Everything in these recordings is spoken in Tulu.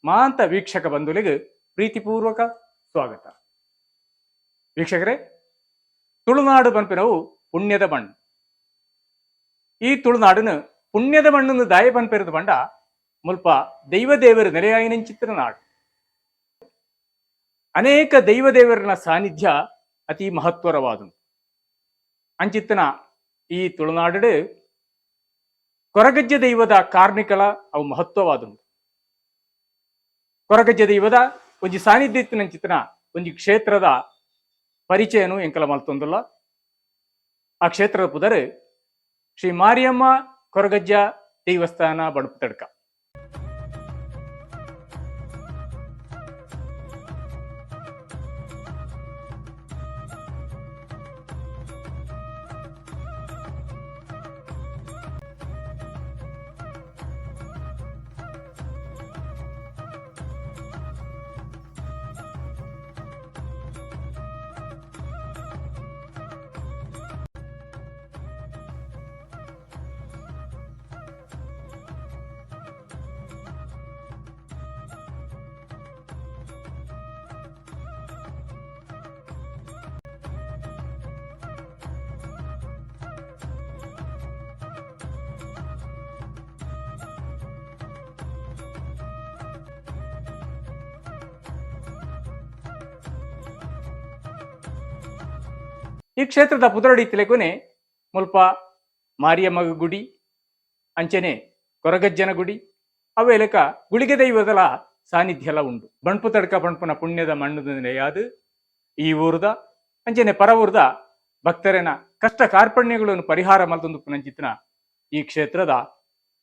ಮಾಂತ ವೀಕ್ಷಕ ಬಂಧುಗಳಿಗೆ ಪ್ರೀತಿಪೂರ್ವಕ ಸ್ವಾಗತ. ವೀಕ್ಷಕರೇ, ತುಳುನಾಡು ಪನ್ಪಿನವು ಪುಣ್ಯದ ಮಣ್ಣು. ಈ ತುಳುನಾಡಿನ ಪುಣ್ಯದ ಮಣ್ಣನ್ನು ದಾಯ ಪನ್ಪೆರೆದು ಪಂಡ ಮುಲ್ಪ ದೈವ ದೇವರು ನೆಲೆಯಾಯಿನಂಚಿತ್ತಿನ ನಾಡು. ಅನೇಕ ದೈವ ದೇವರನ ಸಾನ್ನಿಧ್ಯ ಅತಿ ಮಹತ್ವರವಾದುಂಡು. ಅಂಚಿತ್ತನ ಈ ತುಳುನಾಡು ಕೊರಗಜ್ಜ ದೈವದ ಕಾರ್ಣಿಕಲ ಅವು ಮಹತ್ವವಾದುಂಡು. ಕೊರಗಜ್ಜ ದೈವದ ಒಂಜಿ ಸಾನ್ನಿಧ್ಯ ಇತ್ತಿನಂಚಿತ್ತಿನ ಒಂಜಿ ಕ್ಷೇತ್ರದ ಪರಿಚಯನು ಎಂಕಲ ಮಲ್ತೊಂದುಲ್ಲ. ಆ ಕ್ಷೇತ್ರದ ಪುದರ್ ಶ್ರೀ ಮಾರಿಯಮ್ಮ ಕೊರಗಜ್ಜ ದೇವಸ್ಥಾನ, ಬಡುಪುತಡ್ಕ. ಈ ಕ್ಷೇತ್ರದ ಪುದರಡಿ ತಿಲೆಕೊನೆ ಮುಲ್ಪ ಮಾರಿಯಮ್ಮಗ ಗುಡಿ, ಅಂಚನೆ ಕೊರಗಜ್ಜನ ಗುಡಿ, ಅವೇಲಕ ಗುಳಿಗೆ ದೈವದಲ ಸಾನ್ನಿಧ್ಯಲ ಉಂಡು. ಬಣ್ಪು ತಡ್ಕ ಬಣ್ಪುನ ಪುಣ್ಯದ ಮಣ್ಣು ನೆಲೆಯಾದು ಈ ಊರುದ ಅಂಚನೆ ಪರ ಊರುದ ಭಕ್ತರೆನ ಕಷ್ಟ ಕಾರ್ಪಣ್ಯಗಳನ್ನು ಪರಿಹಾರ ಮಲ್ತೊಂದು ಪುನಂಚಿತ್ತಿನ ಈ ಕ್ಷೇತ್ರದ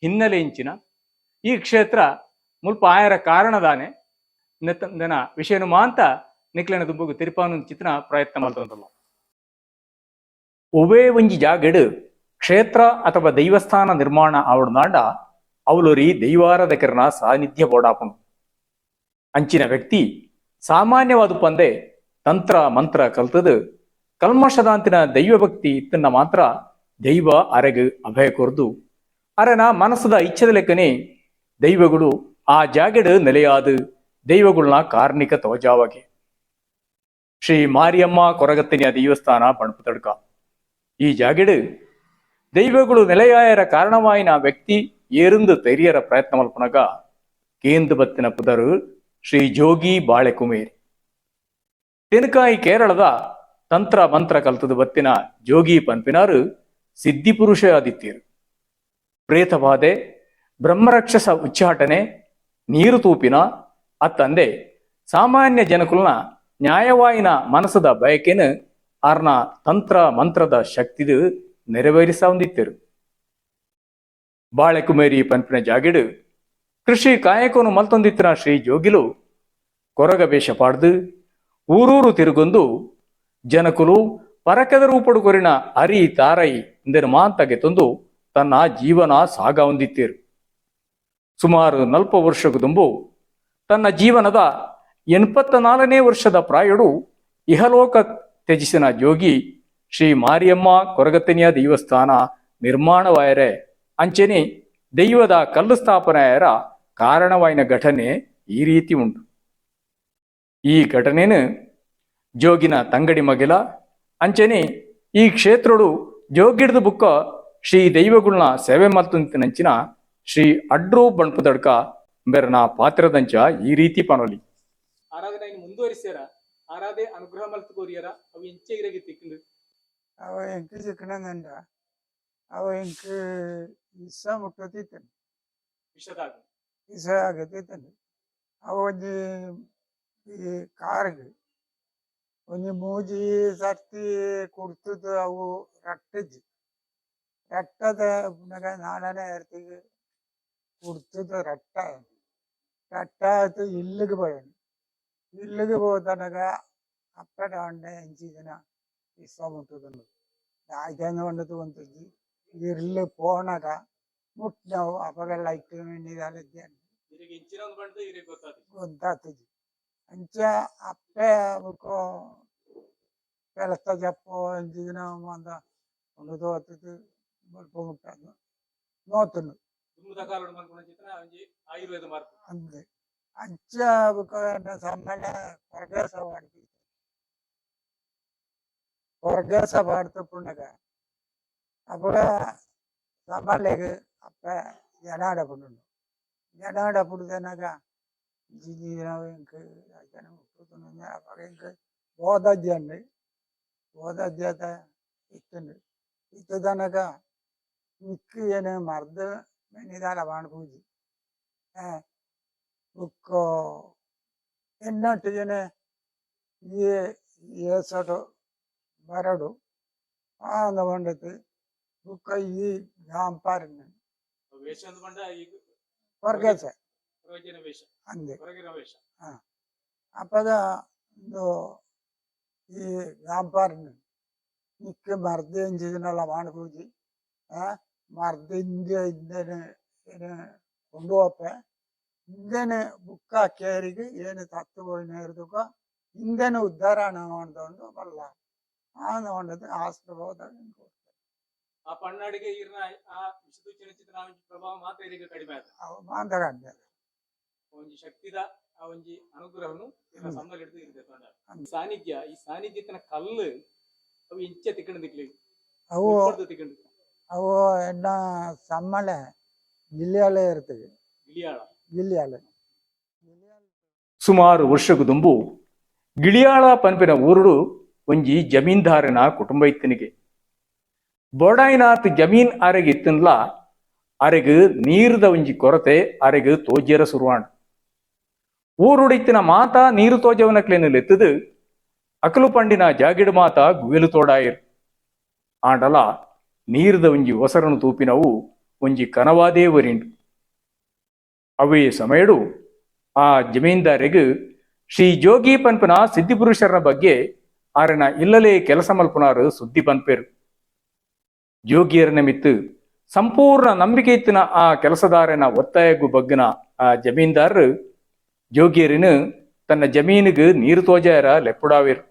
ಹಿನ್ನೆಲೆ ಇಂಚಿನ ಈ ಕ್ಷೇತ್ರ ಮುಲ್ಪ ಆಯರ ಕಾರಣದಾನೆ ನೆತ್ತಂದನ ವಿಷಯನು ಮಾಂತ ನಿಕ್ಲೆನ ದುಂಬುಗು ತಿರುಪಾನು ಚಿತ್ನ ಪ್ರಯತ್ನ ಮಲ್ತೊಂದುಲ್ಲ. ಒವ್ವೇ ಒಂಜಿ ಜಾಗಡ್ ಕ್ಷೇತ್ರ ಅಥವಾ ದೈವಸ್ಥಾನ ನಿರ್ಮಾಣ ಆವಡ್ನಾಂಡ ಅವಲೊರಿ ದೈವಾರಾಧಕರನ ಸಾನ್ನಿಧ್ಯ ಬೋಡಾಪುಂಡು. ಅಂಚಿನ ವ್ಯಕ್ತಿ ಸಾಮಾನ್ಯವಾದ ಪಂದೆ ತಂತ್ರ ಮಂತ್ರ ಕಲ್ತದು ಕಲ್ಮಶದಾಂತಿನ ದೈವಭಕ್ತಿ ಇತ್ತನ್ನ ಮಾತ್ರ ದೈವ ಅರೆಗ್ ಅಭಯ ಕೊರ್ದು ಅರೆನ ಮನಸ್ಸದ ಇಚ್ಛದ ಲೆಕ್ಕನೆ ದೈವಗಳು ಆ ಜಾಗೆಡ್ ನೆಲೆಯಾದ ದೈವಗುಳ್ನ ಕಾರ್ಣಿಕ ತೋಜಾವಗೆ. ಶ್ರೀ ಮಾರಿಯಮ್ಮ ಕೊರಗತ್ತಿನ ದೇವಸ್ಥಾನ, ಬಣಪುತಡ್ಕ. ಈ ಜಾಗೆಡ್ ದೈವಗಳು ನೆಲೆಯಾಯರ ಕಾರಣವಾಯಿನ ವ್ಯಕ್ತಿ ಏರುಂದು ತೆರಿಯರ ಪ್ರಯತ್ನ ಮಲ್ಪನಗ ಕೇಂದು ಬತ್ತಿನ ಪುದರು ಶ್ರೀ ಜೋಗಿ ಬಾಳೆಕುಮೇರಿ. ತೆನಕಾಯಿ ಕೇರಳದ ತಂತ್ರ ಮಂತ್ರ ಕಲ್ತದ ಬತ್ತಿನ ಜೋಗಿ ಪನ್ಪಿನಾರು ಸಿದ್ಧಿಪುರುಷ ಆದಿತ್ಯರು. ಪ್ರೇತಬಾಧೆ, ಬ್ರಹ್ಮರಕ್ಷಸ ಉಚ್ಚಾಟನೆ, ನೀರು ತೂಪಿನ ಅತ್ತಂದೆ ಸಾಮಾನ್ಯ ಜನಕುಲ್ನ ನ್ಯಾಯವಾಯಿನ ಮನಸ್ಸದ ಬಯಕೆನು ಆರ್ನ ತಂತ್ರ ಮಂತ್ರದ ಶಕ್ತಿದು ನೆರವೇರಿಸವಂದಿತ್ತರು. ಬಾಳೆಕುಮೇರಿ ಪನ್ಪಿನ ಜಾಗೆಡು ಕೃಷಿ ಕಾಯಕನು ಮಲ್ತೊಂದಿತ್ತಿನ ಶ್ರೀ ಜೋಗಿಲು ಕೊರಗ ವೇಷ ಪಾಡ್ದು ಊರೂರು ತಿರುಗೊಂದು ಜನಕುಲು ಪರಕದ ರೂಪಡು ಕೊರಿನ ಅರಿ ತಾರೈ ಇಂದೆನು ಮಾಂತಗೆ ತಂದು ತನ್ನ ಜೀವನ ಸಾಗವಂದಿತ್ತೇರು. ಸುಮಾರು 40 ವರ್ಷಕ್ಕೂ ದುಂಬು ತನ್ನ ಜೀವನದ 84ನೇ ವರ್ಷದ ಪ್ರಾಯಡು ಇಹಲೋಕ ತ್ಯಜಿಸಿನ ಜೋಗಿ ಶ್ರೀ ಮಾರಿಯಮ್ಮ ಕೊರಗತ್ತನಿಯ ದೇವಸ್ಥಾನ ನಿರ್ಮಾಣವಾಯರೆ ಅಂಚನೆ ದೈವದ ಕಲ್ಲು ಸ್ಥಾಪನೆಯರ ಕಾರಣವಾಯಿನ ಘಟನೆ ಈ ರೀತಿ ಉಂಟು. ಈ ಘಟನೆನು ಜೋಗಿನ ತಂಗಡಿ ಮಗಿಲ ಅಂಚನೆ ಈ ಕ್ಷೇತ್ರಡು ಜೋಗಿಡ್ದು ಬುಕ್ಕ ಶ್ರೀ ದೈವಗುಳ್ನ ಸೇವೆ ಮಲ್ತುಂತಿನಂಚಿನ ಶ್ರೀ ಅಡ್ರು ಬಣ್ಪುದಡ್ಕ ಬೆರನ ಪಾತ್ರದಂಚ ಈ ರೀತಿ ಪನೊಲಿ. ಆರಾಧನೆ ಮುಂದುವರಿಸ್ಯಾರ, ಆರಾಧೆ ಅನುಗ್ರಹ ಮಲ್ತು ಕೋರಿಯರ ಅವು ಎಂಚೆ ಇರಗಿ ತಿಕ್ಕಿಂದು. ಅವ ಎಂಕ್ ಸಿಕ್ಕಣಂದ ಅವ ಎಂಕ್ ಇಸ ಮುಟ್ಟತಿತ್ತನು. ವಿಷದಾಗ. ಇಸ ಆಗತ್ತಿತ್ತನು. ಅವ ಒಂಜಿ ಈ ಕಾರ್ಗ್ ಒಂಜಿ ಮೂಜಿ ಸರ್ತಿ ಕುಡ್ತದ್ದು ಅವು ರಟ್ಟಜ್ಜಿ ರಟ್ಟದ ಪುನಗ ನಾಲನೇ ಸರ್ತಿಗ್ ಕುಡ್ತದ ರಟ್ಟ ರಟ್ಟ ಆತು. ಇಲ್ಲಿಗೆ ಪೋಯನು. ಇಲ್ಲಿಗೆ ಪೋತನಗ ಅಪ್ಪಟ ಅಂಡೆ ಎಂಚಿದಿನ ಇಸ ಮುಟ್ಟುದುಂಡು ಆಯ್ತಂದು ಪಂಡದು ಒಂತಜ್ಜಿ. ಇರ್ಲು ಪೋನಗ ಮುಟ್ನವು ಅಪಗ ಲೈಟ್ ಮಿನ್ನಿದಾಲ. ಇರೆಗ್ ಎಂಚಿನ ಒಂದು ಪಂಡ್ದ್ ಇರೆಗ್ ಗೊತ್ತಾತಿಜಿ. ಗೊತ್ತಾತಿಜಿ. ಅಂಚ ಅಪ್ಪೆ ಬುಕ್ಕೊ ಪೆಲತ್ತ ಜಪ್ಪು ಎಂಚಿದಿನ ಮಂದ ಉಂಡು ತೋತುದು ಮುಲ್ಪ ಮುಟ್ಟ ನೋತುಂಡು. ದುಂಬುದ ಕಾಲಡ್ ಮಲ್ಪುನ ಚಿತ್ರ ಒಂಜಿ ಆಯುರ್ವೇದ ಮಾರ್ಪು. ಅಂದ್. ಅಂಚ ಬೊಕ ಸಮ್ಮಲೆ ಕೊರಗೇಸ ಪಾಡ್ಪಿ ಕೊರಗೇಸ ಪಾಡ್ತುಪ್ಪುನಗ ಅಪಗ ಸಮ್ಮಲೆಗ್ ಅಪ್ಪೆ ಜನ ಆಡಪುಂಡು ಜನ ಆಡಪುಡ್ದನಗ ಎಂಕ್ ಅಪಗ ಎಂಕ್ ಬೋಧಜ್ಜಂಡ್ ಬೋಧಜ್ಜದ ಇತ್ತುಂಡು ಇತ್ತದನಗ ನಿಕ್ಕ್ ಏನ್ ಮರ್ದ್ ಮೆನ್ನಿದಾಲ ಪೂಜಿ ಬುಕ್ಕೊ ಎನ್ನೊಟ್ಟಿಗೆನೆ ಈ ಏಸೊಡು ಬರೊಡು ಆಂದ ಪಂಡತ್ ಬುಕ್ಕ ಈ ಗಾಂಪಾರನ್ ವೇಷ ಅಂದ್ ಪಂಡ ಈ ಕೊರಗೇಸ ಕೊರಗಜ್ಜನ ವೇಷ ಅಂದ್ ಕೊರಗಿನ ವೇಷ. ಅಪಗ ಉಂದು ಈ ಗಾಂಪಾರನ್ ನಿಕ್ಕ್ ಮರ್ದ್ ಎಂಚಿದಿನಲ ಪೂಜಿ ಮರ್ದ್ ಇಂದ್ ಇಂದೆನ್ ಕೊಂಡು ಪೋಪೆ ಇಂದೆನ್ ಬುಕ್ಕ ಕೇರಿಗ್ ಏನ್ ತತ್ತ್ ಪೋಯಿನ ಇಂದೆನ್ ಉದ್ಧಾರ ಆಂಡೊಂದು ಬಲ್ಲ ಆಂದ್ ಪಂಡದ್ ಆಶೀರ್ವಾದ. ಆ ಪಣ್ಣಾಡಿಗೆ ಈರ್ನ ಆ ವಿಷದೂಚಿನ ಚಿತ್ರ ಪ್ರಭಾವ ಮಾತ ಇರೆಗ್ ಕಡಿಮೆ ಆತ. ಅವು ಮಾಂತ ಕಡಿಮೆ. ಒಂಜಿ ಶಕ್ತಿದ ಆ ಒಂಜಿ ಅನುಗ್ರಹನು ಸಮ್ಮಲ್ ಹಿಡಿದು ಇರ್ದೆ ಪಂಡ. ಅಂದ್. ಸಾನ್ನಿಧ್ಯ ಈ ಸಾನ್ನಿಧ್ಯತನ ಕಲ್ಲು ಅವು ಇಂಚ ತಿಕ್ಕಂಡು ದಿಕ್ಲಿ ಅವು ತಿಕ್ಕಂಡು? ಅವು ಎನ್ನ ಸಮ್ಮಲೆ ಗಿಲ್ಲಿಯಾಲೆ ಇರ್ತದೆ. ಗಿಳಿಯಾಳ. ಗಿಲ್ಲಿಯಾಲೆ. ಸುಮಾರು ವರ್ಷకు ದುಂಬು ಗಿಳಿಯಾಳ ಪನ್ಪಿನ ಊರುಡು ಒಂಜಿ ಜಮೀನ್ದಾರನ ಕುಟುಂಬ ಇತ್ತನಿಗೆ. ಬೋಡಾಯಿನಾತ್ ಜಮೀನ್ ಅರೆಗ್ ಇತ್ತನ್ಲ ಅರೆಗ್ ನೀರ್ದ ಒಂಜಿ ಕೊರತೆ ಅರೆಗ್ ತೋಜ್ಯರ ಸುರುವಾಂಡ್. ಊರುಡಿತ್ತಿನ ಮಾತಾ ನೀರು ತೋಜವನಕ್ಲೆನ್ ಲೆತ್ತುದು ಅಕಲು ಪಂಡಿನ ಜಾಗಿಡ್ ಮಾತ ಗುವೆಲು ತೋಡಾಯಿರ್. ಆಂಡಲ ನೀರ್ದ ಒಂಜಿ ಒಸರನು ತೂಪಿನವು ಒಂಜಿ ಕನವಾದೇ ಒರಿಂಡು. ಅವೇ ಸಮಯಡು ಆ ಜಮೀನ್ದಾರೆಗ್ ಶ್ರೀ ಜೋಗಿ ಪನ್ಪುನ ಸಿದ್ಧಿಪುರುಷರನ ಬಗ್ಗೆ ಆರೆನ ಇಲ್ಲಲೇ ಕೆಲಸ ಮಲ್ಪುನಾರು ಸುದ್ದಿ ಪನ್ಪೆರು. ಜೋಗಿಯರನ ಮಿತ್ತು ಸಂಪೂರ್ಣ ನಂಬಿಕೆ ಇತ್ತಿನ ಆ ಕೆಲಸದಾರನ ಒತ್ತಾಯಗು ಬಗ್ಗಿನ ಆ ಜಮೀನ್ದಾರರು ಜೋಗಿಯರಿನ ತನ್ನ ಜಮೀನಿಗೆ ನೀರು ತೋಜಾಯರ ಲೆಪ್ಪುಡಾವಿರು.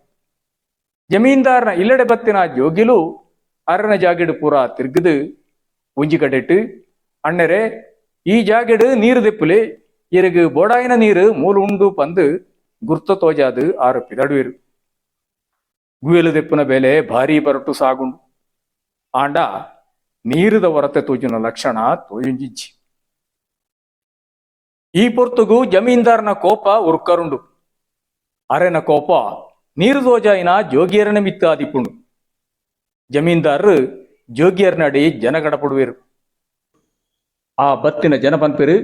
ಜಮೀನ್ದಾರನ ಇಲ್ಲಡೆ ಬತ್ತಿನ ಜೋಗಿಲು ಅರನ ಜಾಗೆಡು ಪೂರ ತಿರ್ಗದು ಒಂಜಿ ಕಡೆಟ್ ಅಣ್ಣರೆ ಈ ಜಾಗೆಡು ನೀರು ದೆಪ್ಪುಲೆ, ಇರಗು ಬೋಡಾಯಿನ ನೀರು ಮೂಲು ಉಂಡು ಪಂದು ಗುರ್ತ ತೋಜಾದು ಆರು ಪಿದಡುವಿರು. ಗುವೆಲು ದೆಪ್ಪುನ ಬೆಲೆ ಭಾರೀ ಬರಟು ಸಾಗುಂಡು. ಆಂಡ ನೀರುದ ಹೊರತೆ ತೋಜುನ ಲಕ್ಷಣ ತೋಯುಂಜಿಜ್ಜಿ. ಈ ಪೊರ್ತುಗು ಜಮೀನ್ದಾರನ ಕೋಪ ಉರ್ಕರುಂಡು. ಅರೆನ ಕೋಪ ನೀರು ತೋಜಾಯಿನ ಜೋಗಿಯರನ ಮಿತ್ತು ಆದಿಪ್ಪುಂಡು. ಜಮೀನ್ದಾರರು ಜೋಗಿಯರ್ನಡಿ ಜನ ಗಡಪಡುವೆರು. ಆ ಬತ್ತಿನ ಜನ ಪನ್ಪೆರು,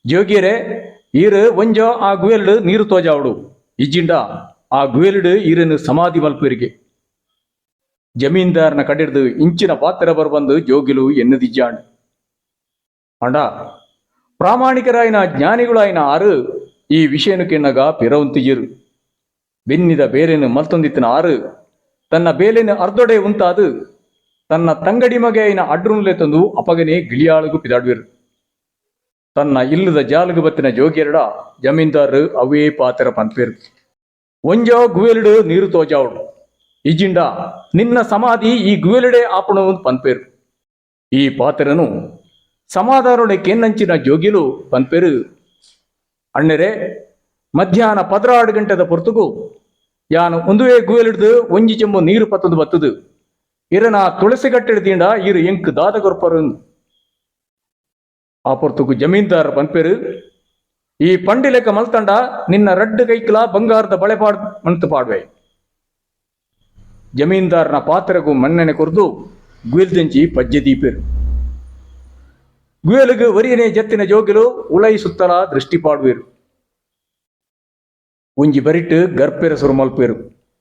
ಜೋಗಿಯರೇ ಈರು ಒಂಜೋ ಆ ಗುವೆಲ್ಡು ನೀರು ತೋಜಾವಡು, ಇಜ್ಜಿಂಡ ಆ ಗುವೆಲ್ಡು ಈರನ್ನು ಸಮಾಧಿ ಮಲ್ಪುವಿರಿಗೆ. ಜಮೀನ್ದಾರನ ಕಡಿರ್ದು ಇಂಚಿನ ಪಾತ್ರ ಬರಬಂದು ಜೋಗಿಲು ಎನ್ನುದಿಜ್ಜಾಂಡ್. ಅಂಡ ಪ್ರಾಮಾಣಿಕರಾಯಿನ ಜ್ಞಾನಿಗಳಾಯಿನ ಆರು ಈ ವಿಷಯನು ಕೆನ್ನಗ ಪಿರವಂತಿಜಿರು. ಬೆನ್ನಿದ ಬೇರೆನು ಮಲ್ತೊಂದಿತ್ತಿನ ಆರು ತನ್ನ ಬೇಲೆನು ಅರ್ಧೊಡೆ ಉಂತಾದು ತನ್ನ ತಂಗಡಿ ಮಗೆಯಿನ ಅಡ್ರುನ್ಲೆ ತಂದು ಅಪಗನೆ ಗಿಳಿಯಾಳುಗು ಪಿದಾಡ್ವಿರು. ತನ್ನ ಇಲ್ಲದ ಜಾಲುಗು ಬತ್ತಿನ ಜೋಗಿಯರಡ ಜಮೀನ್ದಾರರು ಅವೇ ಪಾತ್ರ ಪನ್ಪೇರು. ಒಂಜೋ ಗುವೆಲ್ಡು ನೀರು ತೋಜಾವಡು, ಇಜಿಂಡ ನಿನ್ನ ಸಮಾಧಿ ಈ ಗುವೆಲುಡೆ ಆಪಣು ಪನ್ಪೇರು. ಈ ಪಾತ್ರನು ಸಮಾಧಾನೊಡೆ ಕೇನ್ನಂಚಿನ ಜೋಗಿಲು ಪನ್ಪೇರು, ಅಣ್ಣರೆ ಮಧ್ಯಾಹ್ನ 12 ಗಂಟೆದ ಪೊರ್ತುಗು ಯಾನು ಒಂದುವೇ ಗುವೆಲಿಡ್ದು ಒಂಜಿ ಚೆಂಬು ನೀರು ಪತ್ತದು ಬತ್ತದು ಇರನ ತುಳಸಿ ಕಟ್ಟೆಡ್ ಈರು ಎಂಕ್ ದಾದ ಕೊರ್ಪರು. ಆ ಪೊರ್ತುಗು ಜಮೀನ್ದಾರ ಪನ್ಪೇರು, ಈ ಪಂಡಿ ಲೆಕ್ಕ ಮಲ್ತಂಡ ನಿನ್ನ ರಡ್ಡು ಕೈಕ್ಲ ಬಂಗಾರದ ಬಳೆ ಪಾಡ್ ಮಂತು ಪಾಡ್ವೆ. ಜಮೀನ್ದಾರನ ಪಾತ್ರಗೂ ಮನ್ನಣೆ ಕೊರ್ದು ಗುವೆಲ್ದಂಚಿ ಪಜ್ಜೆ ದೀಪೇರು. ಗುವೆಲುಗು ವರಿಯನೆ ಜತ್ತಿನ ಜೋಗಿಲು ಉಳೈ ಸುತ್ತಲ ದೃಷ್ಟಿ ಪಾಡುವೆರು. ಒಂಜಿ ಬರಿಟ್ ಗರ್ಪೆರ ಸುರು ಮಲ್ಪೇರು.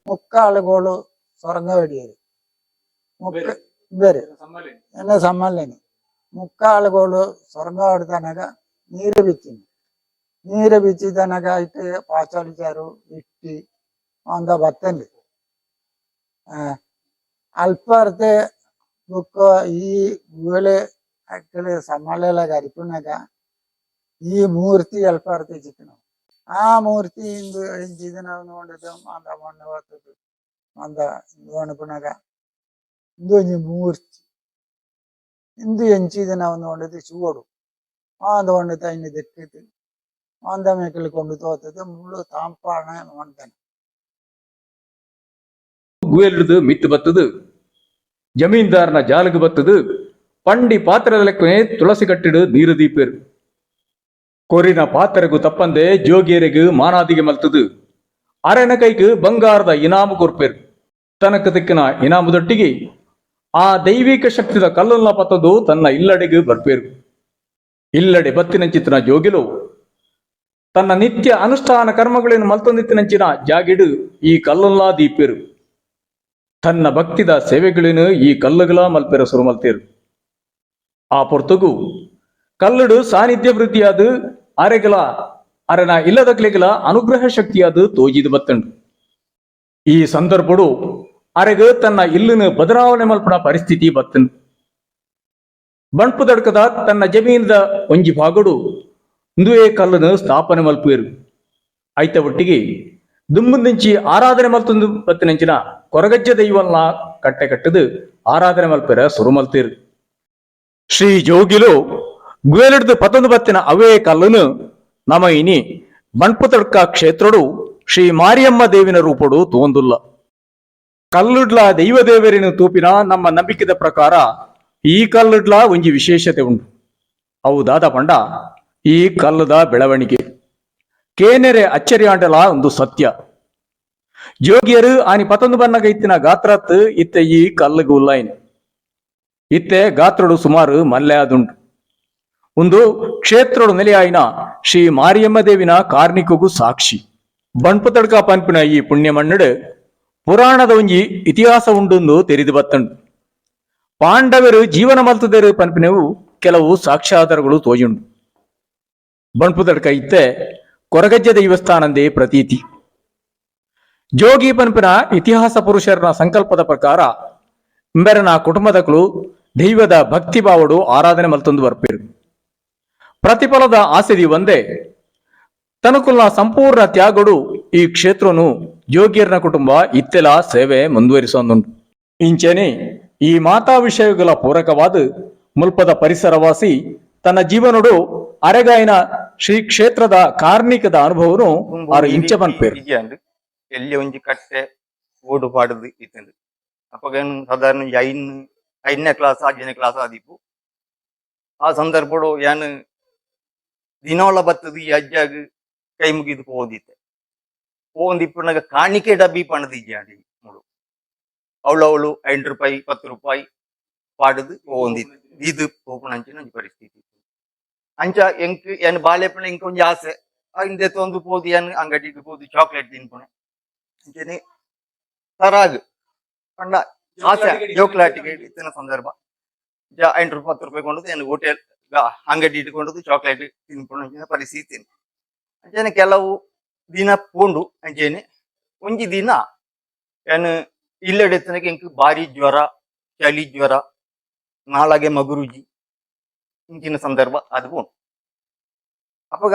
ಮುಕ್ಕಾಳುಗೋಳು ಸೊರಂಗ ಹೊಡಿಯರು ಮುಕ್ಕ ಬೇರೆ ಎನ್ನ ಸಮ್ಮಲ್ಲೇನೆ ಮುಕ್ಕಾಳುಗೋಳು ಸೊರಂಗ ಹೊಡೆದನಗ ನೀರು ಬಿಚ್ಚಿನಿ. ನೀರು ಬಿಚ್ಚಿದನಗ ಇಟ್ಟು ಪಾಚೊಲಿಚಾರು ಇಟ್ಟಿ ಅಂದ ಬತ್ತಂಡು ಅಲ್ಪರ್ತೆ. ಬೊಕ್ಕ ಈ ಗುವೆಲೆ ಅಕ್ಕಲು ಸಮ್ಮಲೆಲ ಗರಿಪುನಗ ಈ ಮೂರ್ತಿ ಅಲ್ಪರ್ತೆ ಚಿಕ್ಕನು. ಆ ಮೂರ್ತಿ ಇಂದು ಇಂಚಿದನ ನೋಡಿದ ಮಂದ ಮಣ್ಣು ಬರ್ತದೆ ಮಂದ ಇಂದು ಅನುಪುನಗ ಇಂದು ಒಂಜಿ ಮೂರ್ತಿ ಇಂದು ಎಂಚಿದನ ನೋಡಿದ್ ಚೂವೊಡು ಆಂದ ಪಂಡುದು ಐನ್ ದೆಕ್ಕಿದ್ ಮಾಂದ ಮೇಕಲ್ ಕೊಂಡು ತೋತದ ಮುಳ್ಳು ತಾಂಪಾಣ ಮಂದನ. ಗುವೆಲ್ದು ಮಿತ್ತು ಬತ್ತದು ಜಮೀನ್ದಾರನ ಜಾಲಗು ಬತ್ತದು ಪಂಡಿ ಪಾತ್ರದ ಲೆಕ್ಕನೆ ತುಳಸಿ ಕಟ್ಟಿಡು ನೀರು ದೀಪೇರು. ಕೊರಿನ ಪಾತ್ರೆಗು ತಪ್ಪಂದೆ ಜೋಗಿಯರಿಗು ಮಾನಾದಿಗೆ ಮಲ್ತದು ಅರೆನ ಕೈಗೆ ಬಂಗಾರದ ಇನಾಮು ಕೊರ್ಪೇರು. ತನಕ ತಿಕ್ಕಿನ ಇನಾಮುದೊಟ್ಟಿಗೆ ಆ ದೈವಿಕ ಶಕ್ತಿದ ಕಲ್ಲುಲ್ಲ ಪತ್ತದು ತನ್ನ ಇಲ್ಲಡೆಗೆ ಬರ್ಪೇರು. ಇಲ್ಲಡೆ ಬತ್ತಿನಂಚಿತ್ತಿನ ಜೋಗಿಲು ತನ್ನ ನಿತ್ಯ ಅನುಷ್ಠಾನ ಕರ್ಮಗಳನ್ನು ಮಲ್ತೊಂದಿತ್ತಿನಂಚಿನ ಜಾಗಿಡು ಈ ಕಲ್ಲುಲ್ಲಾ ದೀಪೇರು. ತನ್ನ ಭಕ್ತಿದ ಸೇವೆಗಳನ್ನು ಈ ಕಲ್ಲುಗಳ ಮಲ್ಪೆರ ಸುರು ಮಲ್ತೇರು. ಆ ಪೊರ್ತುಗು ಕಲ್ಲುಡು ಸಾನ್ನಿಧ್ಯ ವೃದ್ಧಿಯಾದ ಅರೆಗಲ ಅರೆನ ಇಲ್ಲದಕ್ಲೆಗಲ ಅನುಗ್ರಹ ಶಕ್ತಿಯಾದ ತೋಜಿದು ಬತ್ತಂಡು. ಈ ಸಂದರ್ಭಡು ಅರೆಗ ತನ್ನ ಇಲ್ಲನು ಬದಲಾವಣೆ ಮಲ್ಪನ ಪರಿಸ್ಥಿತಿ ಬತ್ತಂಡು. ಬಂಟ್ಪುದಡ್ಕದ ತನ್ನ ಜಮೀನದ ಒಂಜಿ ಭಾಗಡು ಇಂದುವೇ ಕಲ್ಲನ್ನು ಸ್ಥಾಪನೆ ಮಲ್ಪುವೆರು. ಐತ ಒಟ್ಟಿಗೆ ದುಂಬುಂದಿಂಚಿ ಆರಾಧನೆ ಮಲ್ತೊಂದು ಬತ್ತಿನಂಚಿನ ಕೊರಗಜ್ಜ ದೈವಲ್ನ ಕಟ್ಟೆ ಕಟ್ಟದು ಆರಾಧನೆ ಮಲ್ಪೆರ ಸುರು ಮಲ್ತೇರು. ಶ್ರೀ ಜೋಗಿಲು ಗುವೆಲಿಡ್ದು ಪತ್ತೊಂದು ಬತ್ತಿನ ಅವೇ ಕಲ್ಲುನು ನಮ ಇನಿ ಬಂಟ್ಪುತಡ್ಕ ಕ್ಷೇತ್ರಡು ಶ್ರೀ ಮಾರಿಯಮ್ಮ ದೇವಿನ ರೂಪಡು ತೋಂದುಲ್ಲ. ಕಲ್ಲುಡ್ಲ ದೈವದೇವರಿನ ತೂಪಿನ ನಮ್ಮ ನಂಬಿಕೆದ ಪ್ರಕಾರ ಈ ಕಲ್ಲುಡ್ಲ ಒಂಜಿ ವಿಶೇಷತೆ ಉಂಟು. ಅವು ದಾದ ಪಂಡ ಈ ಕಲ್ಲುದ ಬೆಳವಣಿಗೆ ಕೇನೆರೆ ಅಚ್ಚರಿಯಾಂಡಲ ಒಂದು ಸತ್ಯ. ಜೋಗಿಯರು ಆನಿ ಪತ್ತೊಂದು ಬನ್ನಗ ಇತ್ತಿನ ಗಾತ್ರತ್ ಇತ್ತೆ ಈ ಕಲ್ಲುಗು ಉಲ್ಲೈನ್. ಇತ್ತೆ ಗಾತ್ರಡು ಸುಮಾರು ಮಲ್ಲೆ ಆದುಂಟು. ಒಂದು ಕ್ಷೇತ್ರಡು ನೆಲೆಯಾಯಿನ ಶ್ರೀ ಮಾರಿಯಮ್ಮ ದೇವಿನ ಕಾರ್ಣಿಕಗೂ ಸಾಕ್ಷಿ. ಬಂಟ್ಪುತಡ್ಕ ಪನ್ಪಿನ ಈ ಪುಣ್ಯ ಮಣ್ಣುಡು ಪುರಾಣದ ಒಂಜಿ ಇತಿಹಾಸ ಉಂಡುಂದು ತೆರಿದು ಬತ್ತಂಡು. ಪಾಂಡವರು ಜೀವನ ಮಲ್ತದೇರು ಪನ್ಪಿನವು ಕೆಲವು ಸಾಕ್ಷ್ಯಾಧಾರಗಳು ತೋಜುಂಡು. ಬಂಟ್ಪುತಡ್ಕ ಇತ್ತೆ ಕೊರಗಜ್ಜ ದೈವಸ್ಥಾನಂದೇ ಪ್ರತೀತಿ. ಜೋಗಿ ಪನ್ಪಿನ ಇತಿಹಾಸ ಪುರುಷರನ ಸಂಕಲ್ಪದ ಪ್ರಕಾರ ಇಂಬೆರನ ಕುಟುಂಬದಕಲು ದೈವದ ಭಕ್ತಿ ಭಾವಡು ಆರಾಧನೆ ಮಲ್ತೊಂದು ಬರ್ಪೇರು. ಪ್ರತಿಫಲದ ಆಸೆದಿ ಒಂದೇ ತನಕುಲ್ನ ಸಂಪೂರ್ಣ ತ್ಯಾಗಡು ಈ ಕ್ಷೇತ್ರನು ಜೋಗಿಯರ್ನ ಕುಟುಂಬ ಇತ್ತೆಲ ಸೇವೆ ಮುಂದುವರಿಸೊಂದುಂಟು. ಇಂಚೆನೆ ಈ ಮಾತಾ ವಿಷಯಗಳ ಪೂರಕವಾದ ಮುಲ್ಪದ ಪರಿಸರವಾಸಿ ತನ್ನ ಜೀವನಡು ಅರೆಗಾಯಿನ ಶ್ರೀ ಕ್ಷೇತ್ರದ ಕಾರ್ಣಿಕದ ಅನುಭವನು ಆರು ಇಂಚ ಪನ್ಪೇರು. ಇಜ್ಜಾಂಡ್ ಎಲ್ಲಿ ಒಂಜಿ ಕಟ್ಟೆ ಓಡು ಪಾಡುದು ಇತ್ತಂಡ್. ಅಪಗ ಏನು ಸಾಧಾರಣ ಒಂಜಿ 5ನೇ ಕ್ಲಾಸ್ 6ನೇ ಕ್ಲಾಸ್ ಆದಿಪ್ಪು. ಆ ಸಂದರ್ಭಡು ಯಾನ್ ದಿನೋಳ ಬತ್ತದು ಈ ಅಜ್ಜಾಗ್ ಕೈ ಮುಗಿದು ಪೋದಿತ್ತೆ. ಪೋಂದಿಪ್ಪುನಗ ಕಾಣಿಕೆ ಡಬ್ಬಿ ಪಣದು ಇಜ್ಜಾಂಡ್. ಮುಳು ಅವಳು ಅವಳು 5 ರೂಪಾಯಿ 10 ರೂಪಾಯಿ ಪಾಡುದು ಪೋಂದಿತ್ತು. ಇದು ಪೋಪುನಂಚಿನ ಒಂಜಿ ಪರಿಸ್ಥಿತಿ. ಅಂಚ ಎಂಕ್ ಯಾನ್ ಬಾಲೆಪುನ ಎಂಕ್ ಒಂಜಿ ಆಸೆ ಇಂದೆ ತೊಂದು ಪೋದು ಯಾನ್ ಅಂಗಡಿಗೆ ಪೋದು ಚಾಕ್ಲೇಟ್ ತಿನ್ಪುಣೆ. ಅಂಚನೆ ತರಾಗ್ ಪಂಡ ಆಸೆ ಜೋಕ್ಲಾಟಿಗೆ ಇತ್ತಿನ ಸಂದರ್ಭ. 5 ರೂಪಾಯಿ 10 ರೂಪಾಯಿ ಕೊಂಡು ಏನು ಹೋಟೆಲ್ ಅಂಗಡಿ ಇಟ್ಕೊಂಡು ಚಾಕ್ಲೇಟ್ ತಿನ್ಪುಣ ಪರಿಸ್ಥಿತಿ. ಅಂಚನೆ ಕೆಲವು ದಿನ ಪೋಂಡು. ಅಂಚನೆ ಒಂಜಿ ದಿನ ಏನು ಇಲ್ಲಡೆತ್ತನಕ್ಕೆ ಎಂಕ್ ಬಾರಿ ಜ್ವರ, ಚಳಿ ಜ್ವರ, ನಾಳಗೆ ಮಗುರುಜಿ ಇಂಚಿನ ಸಂದರ್ಭ ಅದು ಪೋಂಡು. ಅಪಗ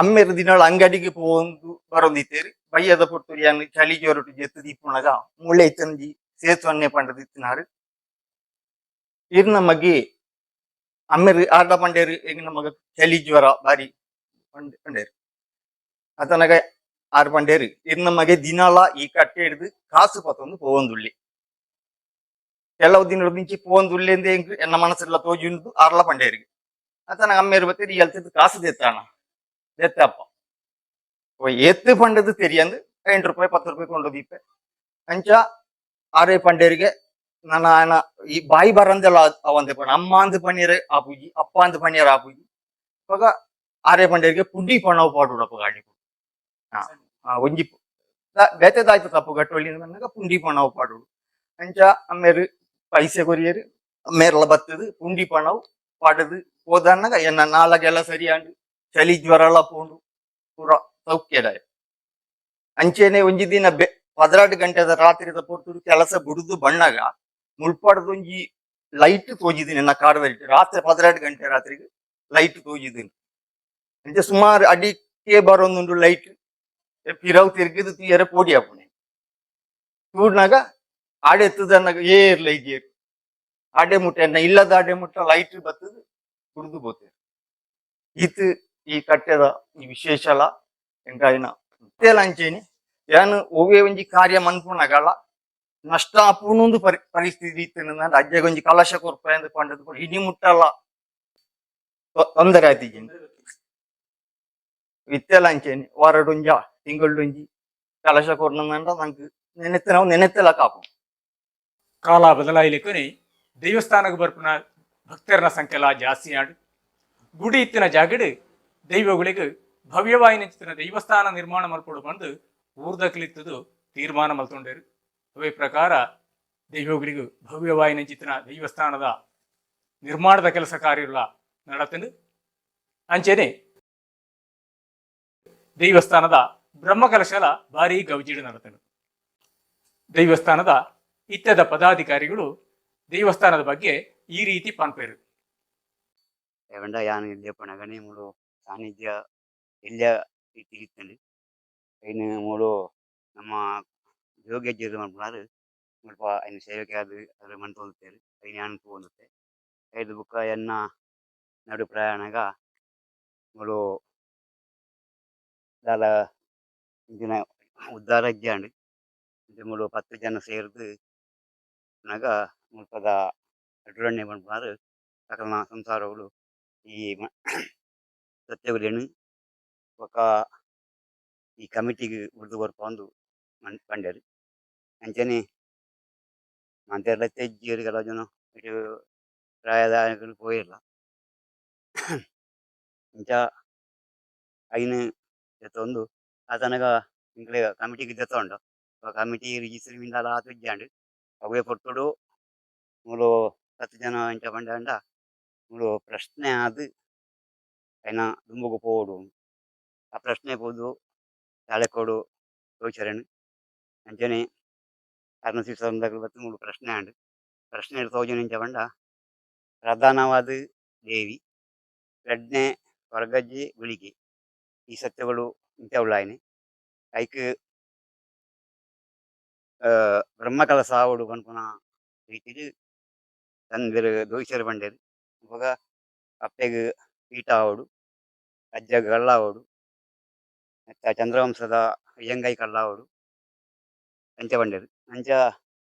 ಅಮ್ಮೆರ್ ದಿನಾಳ ಅಂಗಡಿಗೆ ಪೋವೊಂದು ಬರೊಂದಿತ್ತೇರಿ. ಬಯ್ಯದ ಪೊರ್ತುಡು ಯಾನ್ ಚಳಿ ಜ್ವರಟು ಜೆತ್ತು ದೀಪುನಗ ಮುಳ್ಳೆ ಇತ್ತಂಜಿ ಸೇತುವನ್ನೇ ಪಂಡದು ಇತ್ತಿನಾರು. ಇರ್ನ ಮಗೆ ಅಮ್ಮೆರ್ ಆರ್ಡ ಪಂಡೇರು, ಎಂಗಿನ ಮಗ ಚಳಿ ಜ್ವರ ಬಾರಿ ಪಂಡೇರು. ಅತನಗ ಆರ್ ಪಂಡೇರು, ಇರ್ನ ಮಗೆ ದಿನಾಲ ಈ ಕಟ್ಟೆ ಹಿಡ್ದು ಕಾಸು ಪತ್ತೊಂದು ಪೋವೊಂದುಳ್ಳಿ, ಕೆಲವು ದಿನ ಮಿಂಚಿ ಪೋವೊಂದುಳ್ಳಿ ಎಂದ ಎಂಕ್ ಎನ್ನ ಮನಸ್ಸೆಲ್ಲ ತೋಜುಂಡು ಆರ್ಲ ಪಂಡೇರಿಗೆ. ಅತನಗ ಅಮ್ಮೇರು ಬತ್ತೇರಿ ಎಲ್ತಿದ್ದು ಕಾಸು ದೆತ್ತಾಣ ದೆತ್ತಪ್ಪ ಏತ್ ಪಂಡದು ತೆರಿಯಂದು 5 ರೂಪಾಯಿ 10 ರೂಪಾಯಿ ಕೊಂಡು ದೀಪೆ. ಅಂಚ ಆರೇ ಪಂಡೇರಿಗೆ ನನ್ನ ಆಯನ ಈ ಬಾಯಿ ಬರಂದೆಲ್ಲ ಅವಂದೆ ಪಂಡ ಅಮ್ಮ ಅಂದ್ ಪನ್ನೀರ್ ಆಪುಜಿ, ಅಪ್ಪ ಅಂದ್ ಪನ್ನೀರ್ ಆಪುಜಿ. ಅವಾಗ ಆರೇ ಪಂಡೇರಿಗೆ ಪುಂಡಿ ಪಣವು ಪಾಡುಡಪ್ಪ ಗಾಡಿ. ಒಂಜಿ ಬೇತೆದಾಯ್ತು ತಪ್ಪು ಗಟ್ಟೊಳ್ಳಿ ಬಂದಾಗ ಪುಂಡಿ ಪಣವು ಪಾಡುಡು. ಅಂಚ ಅಮ್ಮೇರು ಪೈಸೆ ಕೊರಿಯರು. ಅಮ್ಮೇರ್ಲ ಬತ್ತದು ಪುಂಡಿ ಪಣವು ಪಾಡದು ಹೋದನ್ನಾಗ ಎನ್ನ ನಾಲಗೆಲ್ಲ ಸರಿಯಾಂಡು, ಚಳಿ ಜ್ವರ ಎಲ್ಲ ಪೋಂಡು, ಪೂರ ಸೌಖ್ಯದಾಯ. ಅಂಚೆನೆ ಒಂಜಿ ದಿನ 12 ಗಂಟೆದ ರಾತ್ರಿದ ಪೊರ್ತುಡು ಕೆಲಸ ಬುಡುದು ಬಣ್ಣಗ ಮುಳ್ಪಾಡದ ಒಂಜಿ ಲೈಟ್ ತೋಜಿದ್ದೀನಿ ನನ್ನ ಕಾಡದಲ್ಲಿ. ರಾತ್ರಿ 12 ಗಂಟೆ ರಾತ್ರಿಗೆ ಲೈಟ್ ತೋಜಿದ್ದೀನಿ. ಅಂಚೆ ಸುಮಾರು ಅಡಿಕೆ ಬರೋಂದುಂಡು ಲೈಟ್. ಪಿರವು ತಿರುಗಿದು ತೀಯರೆ ಪೋಡಿ ಆಪುಣೆ ತೂಡ್ನಾಗ ಆಡೆ ಎತ್ತದನ್ನಾಗ ಏರ್ ಲೈಟ್ ಏರ್ ಆಡೆ ಮುಟ್ಟ ಎನ್ನ ಇಲ್ಲದ ಆಡೆ ಮುಟ್ಟ ಲೈಟ್ ಬತ್ತದು ಕುಡಿದು ಬೋತೆ. ಈತ್ ಈ ಕಟ್ಟೆದ ಈ ವಿಶೇಷಲ ಎಂಕಾಯಿನ ಅಂಚೇನಿ ಯಾನ್ ಒವ್ವೇ ಒಂಜಿ ಕಾರ್ಯ ಮನ್ಪುನಗಳ ನಷ್ಟ ಆಪುನೊಂದು ಪರಿಸ್ಥಿತಿ ಇತ್ತು. ಅಜ್ಜಗೆ ಒಂಜಿ ಕಲಶ ಕೊರ್ಪ ಎಂದು ಪಂಡದು ಇನಿ ಮುಟ್ಟಲ್ಲ ತೊಂದರೆ ಆತಿಜಿ. ಇತ್ತೆಲ ಅಂಚೇನಿ ವಾರಡುಂಜ ತಿಂಗಳುಂಜಿ ಕಲಶ ಕೊರ್ನಂಡ ನಂಗೆ ನೆನೆತ್ತೆ, ನಾವು ನೆನೆತ್ತೆಲ ಕಾಪು. ಕಾಲ ಬದಲಾಯಿಲಿಕ್ಕನೆ ದೇವಸ್ಥಾನಕ್ಕೆ ಬರ್ಪುನ ಭಕ್ತರನ ಸಂಖ್ಯೆಲ ಜಾಸ್ತಿ ಆಂಡ್. ಗುಡಿ ಇತ್ತಿನ ಜಾಗಡ್ ದೈವಗಳಿಗೆ ಭವ್ಯವಾಯಿನಂಚಿತ್ತಿನ ದೇವಸ್ಥಾನ ನಿರ್ಮಾಣ ಮಲ್ಪೊಡು ಬಂದು ಊರ್ದಕ್ಲಿತ್ತದು ತೀರ್ಮಾನ ಮಲ್ತೊಂಡೇರು. ಅವೇ ಪ್ರಕಾರ ದೈವಗಳಿಗೆ ಭವ್ಯವಾಯಿನಂಚಿತ್ತಿನ ದೇವಸ್ಥಾನದ ನಿರ್ಮಾಣದ ಕೆಲಸ ಕಾರ್ಯಗಳ ನಡತಂಡು. ಅಂಚೆನೆ ದೇವಸ್ಥಾನದ ಬ್ರಹ್ಮಕಲಶಲ ಭಾರೀ ಗೌಜಿಡು ನಡತನು. ದೇವಸ್ಥಾನದ ಇತ್ಯದ ಪದಾಧಿಕಾರಿಗಳು ದೇವಸ್ಥಾನದ ಬಗ್ಗೆ ಈ ರೀತಿ ಪನ್ಪೇರು. ಏವಂಡ ಯಾನ್ ಎಲ್ಯ ಪನಗನೆ ಮೂಲು ಸಾನ್ನಿಧ್ಯ ಎಲ್ಯ ಇತ್ತಿತ್ತಂಡ್. ಐನ್ ಮೂಲು ನಮ್ಮ ಜೋಗ್ಯಜ್ಜೆರ್ ಮನ್ಪುನಾರ್ ಮುಲ್ಪ ಐನ ಸೇವಕೆ ಆದ್ ಅರ್ ಮನ್ತೊಂದಿತ್ತೆರ್. ಐನ್ ಯಾನ್ ತೂವೊಂದಿತ್ತೆ. ಐರ್ದ್ ಬೊಕ್ಕ ಎನ್ನ ನಡು ಪ್ರಯಾಣಗ ಮೂಲು ದಾಲ ಇಂಚಿನ ಉದ್ದಾರ ಇಜ್ಜಾಂಡ್. ಇಂಚ ಮೂಲು 10 ಜನ ಸೇರ್ದ್ ನಗ ಮುಲ್ಪದ ಅಡ್ರಣ್ಣೆ ಪನ್ಪುನಾರ್ ಅಕಲ್ನ ಸಂಸಾರಗಳು ಈ ಸತ್ಯಗುಲೆನ್ ಬೊಕ್ಕ ಈ ಕಮಿಟಿಗ್ ಬುಡ್ದು ಕೊರ್ಪಂದು ಪಂಡೆರ್. ಅಂಚನೆ ಮಾತೆರ್ಲ ಇಜ್ಜೆರ್, ಕೆಲವು ಜನ ಪ್ರಾಯದ ಪೋಯೆರ್ಲ. ಇಂಚ ಐನ್ ದೆತ್ತೊಂದು ಆತನಗ ಎಂಕ್ಲೆ ಕಮಿಟಿಗ್ ದೆತ್ತೊಂಡ ಕಮಿಟಿ ರಿಜಿಸ್ಟರ್ ದಾಲ ಆತ್ ಇಜ್ಜಾಂಡ್. ಅವ್ವೆ ಪೊರ್ತುಡು ಮೂಲು 10 ಜನ ಇಂಚ ಪಂಡಂಡ ಮೂಲು ಪ್ರಶ್ನೆ ಆದ್ ಐನ ದುಂಬುಗು ಪೋವೊಡು. ಆ ಪ್ರಶ್ನೆ ಪೋದು ಚಾಲಕೋಡು ಗೋಚರಣ್ ಅಂಚನೆ ಅರ್ನ ಸಿಸಂದಕುಲು ಬತ್ತ್ ಮೂಲು ಪ್ರಶ್ನೆ ಆಂಡ್. ಪ್ರಶ್ನೆ ತೋಜುನ ಇಂಚ ಪಂಡ ಪ್ರಧಾನವಾದ ದೇವಿ, ರಡ್ಡನೆ ಕೊರಗಜ್ಜೆ, ಗುಳಿಗೆ, ಈ ಸತ್ಯಗಳು ಇಂಚ ಉಳ್ಳಾಯಿನಿ. ಐಕ್ ಬ್ರಹ್ಮಕಲಶ ಆವೊಡು ಪನ್ಪುನ ರೀತಿಡ್ ತಂದೆರ್ ದೋಯಿಸೆರ್ ಪಂಡೆರ್. ಅಪಗ ಅಪ್ಪೆಗ್ ಪೀಠ ಆವೊಡು, ಅಜ್ಜಗ್ ಕಲ್ಲಾವೊಡು, ಮತ್ತ ಚಂದ್ರವಂಶದ ಅಯ್ಯಂಗಾಯಿ ಕಲ್ಲಾವೊಡು ಅಂಚ ಪಂಡೆರ್. ಅಂಚ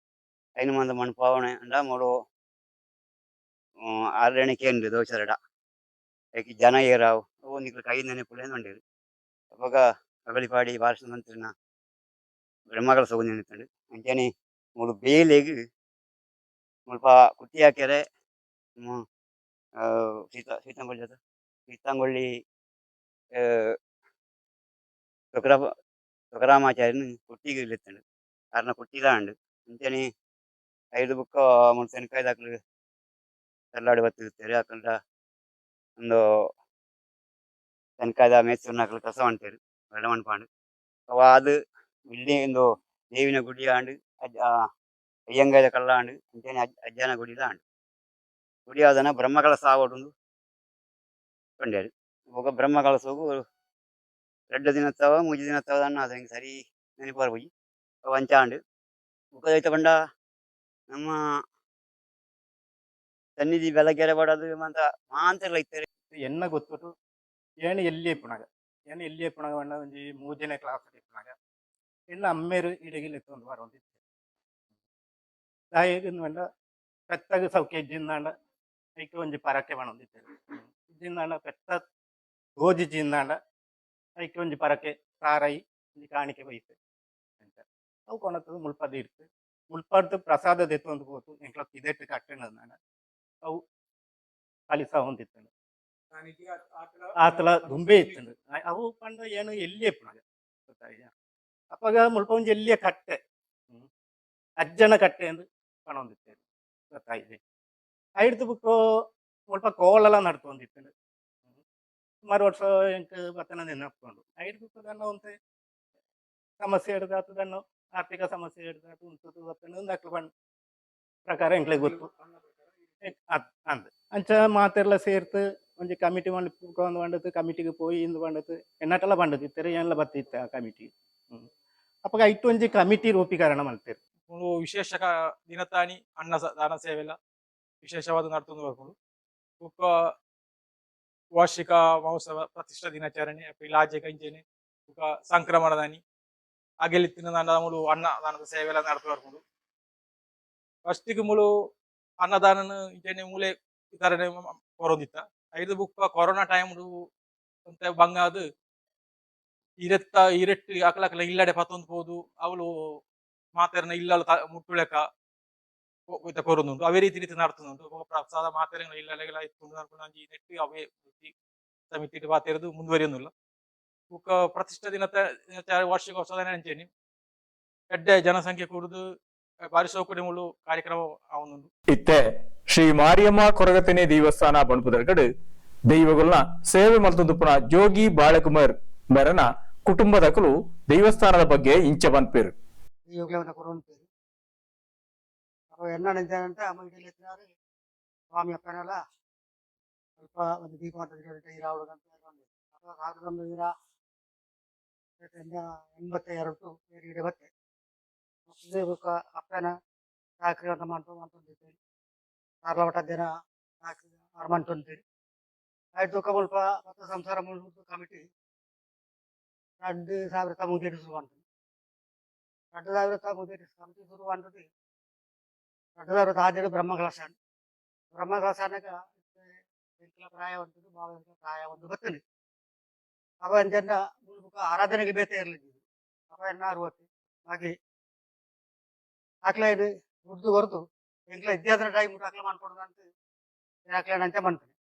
ಐನ್ ಮಂದ ಮನ್ಪಾವಣೆ ಅಂಡ ಮೂಲು ಆರನೇ ಕೇಂದ್ರ ದೋಸೆರಡ ಐಕ್ ಜನ ಏರಾವ್ ಅವು ನಿಕ್ಲ್ ಕೈ ನೆನಪುಲೆ ಪಂಡೆರ್. ಅಪಗ ಅಗಲಿಪಾಡಿ ಬಾಲಕೃಷ್ಣ ಮಂತ್ರಿನ ಬ್ರಹ್ಮಕಲಶ ನೆನತ್ಂಡ್. ಅಂಚನೆ ಮೂಲು ಬೇಲೆಗ್ ಮುಲ್ಪ ಕುಟ್ಟಿಯಾಕೆರೆ ಸೀತಾ ಸೀತಂಗೊಳ್ಳಿ ಸೀತಂಗೊಳ್ಳಿ ತುಕರಾಮಾಚಾರ್ಯನ್ ಕುಟ್ಟಿಗ್ ಲೆತ್ತಂಡ್. ಅರ್ನ ಕುಟ್ಟಿಲ ಆಂಡ್. ಅಂಚನೆ ಐದು ಬೊಕ್ಕ ಮುಲ್ಪ ತೆನ್ಕಾಯಿದಕ್ಲು ಕಲ್ಲಾಡಿ ಬತ್ತಿತ್ತೆರ್. ಅಕಲ್ಡ ಉಂದು ತೆನ್ಕಾಯಿದ ಮೇಸ್ತ್ರಿನಕುಲು ಕಸ ಮನ್ಪೆರ್ ರಡ್ಡ್ ಮನ್ಪಾಂಡ್. ಅವು ಆದ್ ಬಿಲ್ಡಿಂಗ್ ಇಂದು ದೇವಿನ ಗುಡಿ ಆಂಡ್, ಅಯ್ಯಂಗಾಯ್ದ ಕಲ್ಲಾಂಡ್, ಅಂಚನೆ ಅಜ್ಜನ ಗುಡಿಲ ಆಂಡ್. ಗುಡಿ ಆದನ ಬ್ರಹ್ಮಕಲಶ ಆವೊಡುಂದು ಪಂಡೆರ್. ಬೊಕ ಬ್ರಹ್ಮಕಲಶೊಗು ರಡ್ಡ್ ದಿನತ್ತವ ಮೂಜಿ ದಿನತ್ತವ ದಾನ್ನ ಎಂಕ್ ಸರಿ ನೆನಪು ಬರ್ಪುಜಿ. ಅವು ಅಂಚ ಆಂಡ್. ಬೊಕ ದಾಯ್ತ ಪಂಡ ನಮ್ಮ ಸನ್ನಿಧಿ ಬೆಲಗೆರೆ ಬೋಡಾದ್ ಮಾತ ಮಾಂತೆರ್ಲ ಇತ್ತೆರ್. ಎನ್ನ ಗೊತ್ತುಟು ಏನ್ ಎಲ್ಲಿ ಇಪ್ಪುನಗ, ಏನ್ ಎಲ್ಲಿ ಇಪ್ಪುನಗ ಪಂಡ ಒಂಜಿ ಮೂಜನೇ ಕ್ಲಾಸ್ ಇಪ್ಪುನಗ ಎನ್ನ ಅಮ್ಮೆರ್ ಇಡೆಗ್ ಲೆತ್ತೊಂದು ಬರೊಂದಿತ್ತೆರ್. ದಾಯೆಗ್ ಪಂಡ ಪೆತ್ತಗ್ ಸೌಖ್ಯ ಇಜ್ಜಿಂದಾಂಡ ಐಕ್ ಒಂಜಿ ಪರಕೆ ಪನೊಂದಿತ್ತೆರ್. ಇಜ್ಜಿಂದಾಂಡ ಪೆತ್ತ ತೋಜಿಜಿಂದಾಂಡ ಐಕ್ ಒಂಜಿ ಪರಕೆ ತಾರಾಯಿ ಒಂಜಿ ಕಾಣಿಕೆ ಬೈತೆ ಅಂಚ ಅವು ಕೊನತುದು ಮುಲ್ಪ ದೀಡ್ತ್ ಮುಲ್ಪರ್ದ್ ಪ್ರಸಾದ ದೆತ್ತೊಂದು ಪೋತು ಎಂಕ್ಲ ಕಿದೆಟ್ ಕಟ್ಟುಂಡಂದಾಂಡ ಅವು ಫಲಿಸಾವೊಂದಿತ್ತುಂಡು. ಆತಲ ದುಂಬೇ ಇತ್ತುಂಡು. ಅವು ಪಂಡ ಏನು ಎಲ್ಲಿ ಇಪ್ಪುನಗ ಗೊತ್ತಾಯಿಜಾ. ಅಪಗ ಮುಲ್ಪ ಒಂಜಿ ಎಲ್ಲಿಯ ಕಟ್ಟೆ, ಅಜ್ಜನ ಕಟ್ಟೆ ಅಂದ್ ಪನೊಂದಿತ್ತೆರ್ ಗೊತ್ತಾಯಿಜೆ. ಐಡ್ದ್ ಬುಕ್ಕೊ ಮುಲ್ಪ ಕೋಲಲ ನಡ್ತೊಂದಿತ್ತುಂಡು ಸುಮಾರು ವರ್ಷ, ಎಂಕ್ ಬತ್ತನ ನೆನಪುಂಡು. ಐಡ್ದ್ ಬುಕ್ಕೊ ದಾನ್ನ ಒಂತೆ ಸಮಸ್ಯೆ ಹಿಡ್ದಾತು ದಾನ್ನೋ ಆರ್ಥಿಕ ಸಮಸ್ಯೆ ಹಿಡ್ದಾತು ಉಂತುದು ಬತ್ತುಂಡು ಅಕ್ಲು ಪಂಡ್ ಪ್ರಕಾರ ಎಂಕ್ಲೆಗ್ ಗೊತ್ತು ಅಂದ್. ಅಂಚ ಮಾತೆರ್ಲ ಸೇರ್ತ್ ಒಂಜಿ ಕಮಿಟಿ ಮಲ್ಪುಗೊಂದು ಪಂಡತ್ ಕಮಿಟಿಗ್ ಪೋಯಿ ಇಂದ್ ಪಂಡತ್ ಎನ್ನಟಲ ಪಂಡದಿತ್ತೆರ್, ಏನ್ಲ ಬತ್ತಿತ್ತೆ ಆ ಕಮಿಟಿ. ಅಪಗ ಐಟ್ ಒಂಜಿ ಕಮಿಟಿ ರೂಪೀಕರಣ ಮಲ್ತೆರ್. ಮೂಲು ವಿಶೇಷ ದಿನತಾನಿ ಅನ್ನ ದಾನ ಸೇವೆಲ ವಿಶೇಷವಾದ ನಡತೊಂದು ಬರ್ಪುಂಡು. ಬೊಕ್ಕ ವಾರ್ಷಿಕ ಮಹೋತ್ಸವ ಪ್ರತಿಷ್ಠಾ ದಿನಾಚರಣೆ ಏಪ್ರಿಲ್ ಆಜೆಗ್ ಅಂಚೆನೆ ಬೊಕ ಸಂಕ್ರಮಣದಾನಿ ಅಗೆಲ್ ಇತ್ತಿನ ಮೂಲು ಅನ್ನದಾನದ ಸೇವೆ ಎಲ್ಲ ನಡತು ಬರ್ಪುಂಡು. ಫಸ್ಟ್ ಗ್ ಮೂಲು ಅನ್ನದಾನನ್ ಇಂಚೆನೆ ಮೂಲೆ ವಿತರಣೆ ಕೊರೊಂದಿತ್ತ. ಐದು ಬುಕ್ಕ ಕೊರೋನಾ ಟೈಮ್ ಒಂತೆ ಬಂಗಾದ್ ಇರೆತ್ತ ಇರೆಟ್ ಅಕಲಕಲ ಇಲ್ಲಡೆ ಪತ್ತೊಂದು ಪೋದು ಅವ್ಲು ಮಾತೆರ್ನ ಇಲ್ಲಲ್ ಮುಟ್ಟುಲೆಕ ಇತ್ತೆ ಕೊರೊಂದುಂಡು. ಅವೇ ರೀತಿ ರೀತಿ ನಡತೊಂದುಂಡು. ಬೊಕ ಪ್ರಸಾದ ಮಾತೆರೆಗ್ಲ ಇಲ್ಲಡೆಗ್ಲ ಇತ್ತುಂಡು ಪನ್ಪುನ ಒಂಜಿ ನೆಟ್ಟ್ ಅವೇ ಸಮಿತಿಡ್ ಪಾತೆರ್ದ್ ಮುಂದುವರಿಯೊಂದುಲ್ಲ. ಬೊಕ ಪ್ರತಿಷ್ಠಾ ದಿನತ ವಾರ್ಷಿಕೋತ್ಸವ ಅಂಚೆನೆ ಎಡ್ಡೆ ಜನಸಂಖ್ಯೆ ಕೂಡುದು ಬಾರಿ ಸೌಕರ್ಯ ಮೂಲು ಕಾರ್ಯಕ್ರಮ ಆವೊಂದುಂಡು. ಇತ್ತೆ ಶ್ರೀ ಮಾರಿಯಮ್ಮ ಕೊರಗತಿನಿ ದೇವಸ್ಥಾನ ಬಣಪುದರ್ಗಡ್ ದೈವಗುಲ್ನ ಸೇವೆ ಮಲ್ತೊಂದುಪ್ಪುನ ಜೋಗಿ ಬಾಳೆಕುಮಾರ್ ಮೆರನ ಕುಟುಂಬದಕುಲು ದೇವಸ್ಥಾನದ ಬಗ್ಗೆ ಇಂಚ ಪನ್ಪೆರ್. ಯೋಗ್ಯವನ್ನು ಕೊರೊಂದು ಅಪ್ಪ ಎನ್ನ ಅಮ್ಮ ಇಡಲಿ ಸ್ವಾಮಿ ಅಪ್ಪನಲ್ಲ ಸ್ವಲ್ಪ ಒಂದು ದೀಪ ಅಂತ ಇರಾವಳು ಅಂತ. ಅಪ್ಪ 1982 ಇಡೆ ಬತ್ತೆ ಬೊಕ್ಕ ಅಪ್ಪನ ಚಾಕ್ರಿ ಅಂತ ಮಾಡ್ತು ಮಂತೊಂದಿದ್ದೇನೆ. ಕಾರ್ಲವಟ ದಿನ ಚಾಕ್ರಿ ಅರ್ಮಂಟೊಂದಿರಿ ಆಯ್ತು. ಮುಲ್ಪ ಮತ್ತೆ ಸಂಸಾರ ಕಮಿಟಿ 2003 ಶುರು ಮಾಡ್ತೀನಿ. 2003 ಕಮಿಟಿ ಶುರು ಮಾಡಿದ್ವಿ. 2006 ಬ್ರಹ್ಮ ಕಲಶ. ಬ್ರಹ್ಮ ಕಲಶ ಅನ್ನಾಗ ಎಂಕ್ಲ ಪ್ರಾಯ ಉಂಟು, ಬಾವ ಪ್ರಾಯ ಒಂದು ಬತ್ತನೆ. ಅವ ಅಂಚೆಂಡ ಮುಲ್ಪ ಆರಾಧನೆಗೆ ಬೇತೆ ಇರಲಿ. ಅವ ಎನ್ನ 60 ಬಾಕಿ ಅಕ್ಲ ಇದು ದುಡ್ದು ಹೊರತು ಎಂಕ್ಲ ಇದ್ಯಾದ್ರ ಟೈಮ್ ಅಕ್ಲ ಮನ್ಪೊಡು ಅಂತ ಅಕ್ಲ ಅಂಚ ಮನ್ಪುನೆ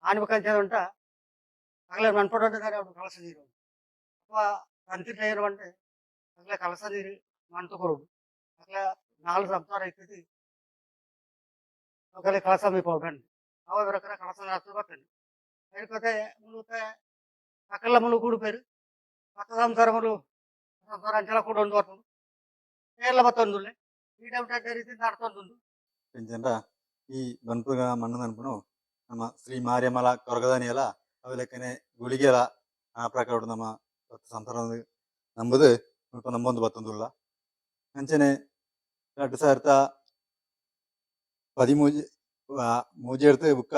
ಆನ್ಬೇಕಂತ ಉಂಟ. ಅಕ್ಲ ಮನ್ಪೊಡು ಅಂತ ಅವ್ರು ಕಲಸ ನೀರು ಅಪ್ಪ ತಂತಿ ಏನು అంటే ಅಕ್ಲ ಕಲಸ ನೀರು ಮಂತು ಕೊರಡು. ಅಕ್ಲ ನಾಲ್ ಸಂಸಾರ ಇರ್ತದೆ. ఒకరి కలస మీ పౌడండి అవ దొరకర కలస రాత్రి పట్టండి. లేకపోతే మునుగుతే అక్కడ మునుగు కూడిపోయారు. కొత్త సంసారములు సంసారం అంచెల కూడా ఉండి వస్తుంది. కేరళ బತ್ತೊಂದುಲ್ಲೆ ಈ ಟೈಮ್ ರೀತಿ ನಡ್ತೊಂದುಂಡು. ಎಂಚಂಡ ಈ ಬನ್ಪುಗ ಮಣ್ಣು ಅನ್ಪುನು ನಮ್ಮ ಶ್ರೀ ಮಾರಿಯಮ್ಮಲ ಕೊರಗದಾನಿಯಲ ಅವೆಲೆಕ್ಕನೆ ಗುಳಿಗೆಲ. ಆ ಪ್ರಕಾರ ನಮ್ಮ ಸಂಸಾರ ನಂಬುದು ಮುಲ್ಪ ನಂಬೊಂದು ಬತ್ತೊಂದುಲ್ಲ. ಅಂಚನೆ 2013 ಮೂಜೆಡ್ದು ಬುಕ್ಕ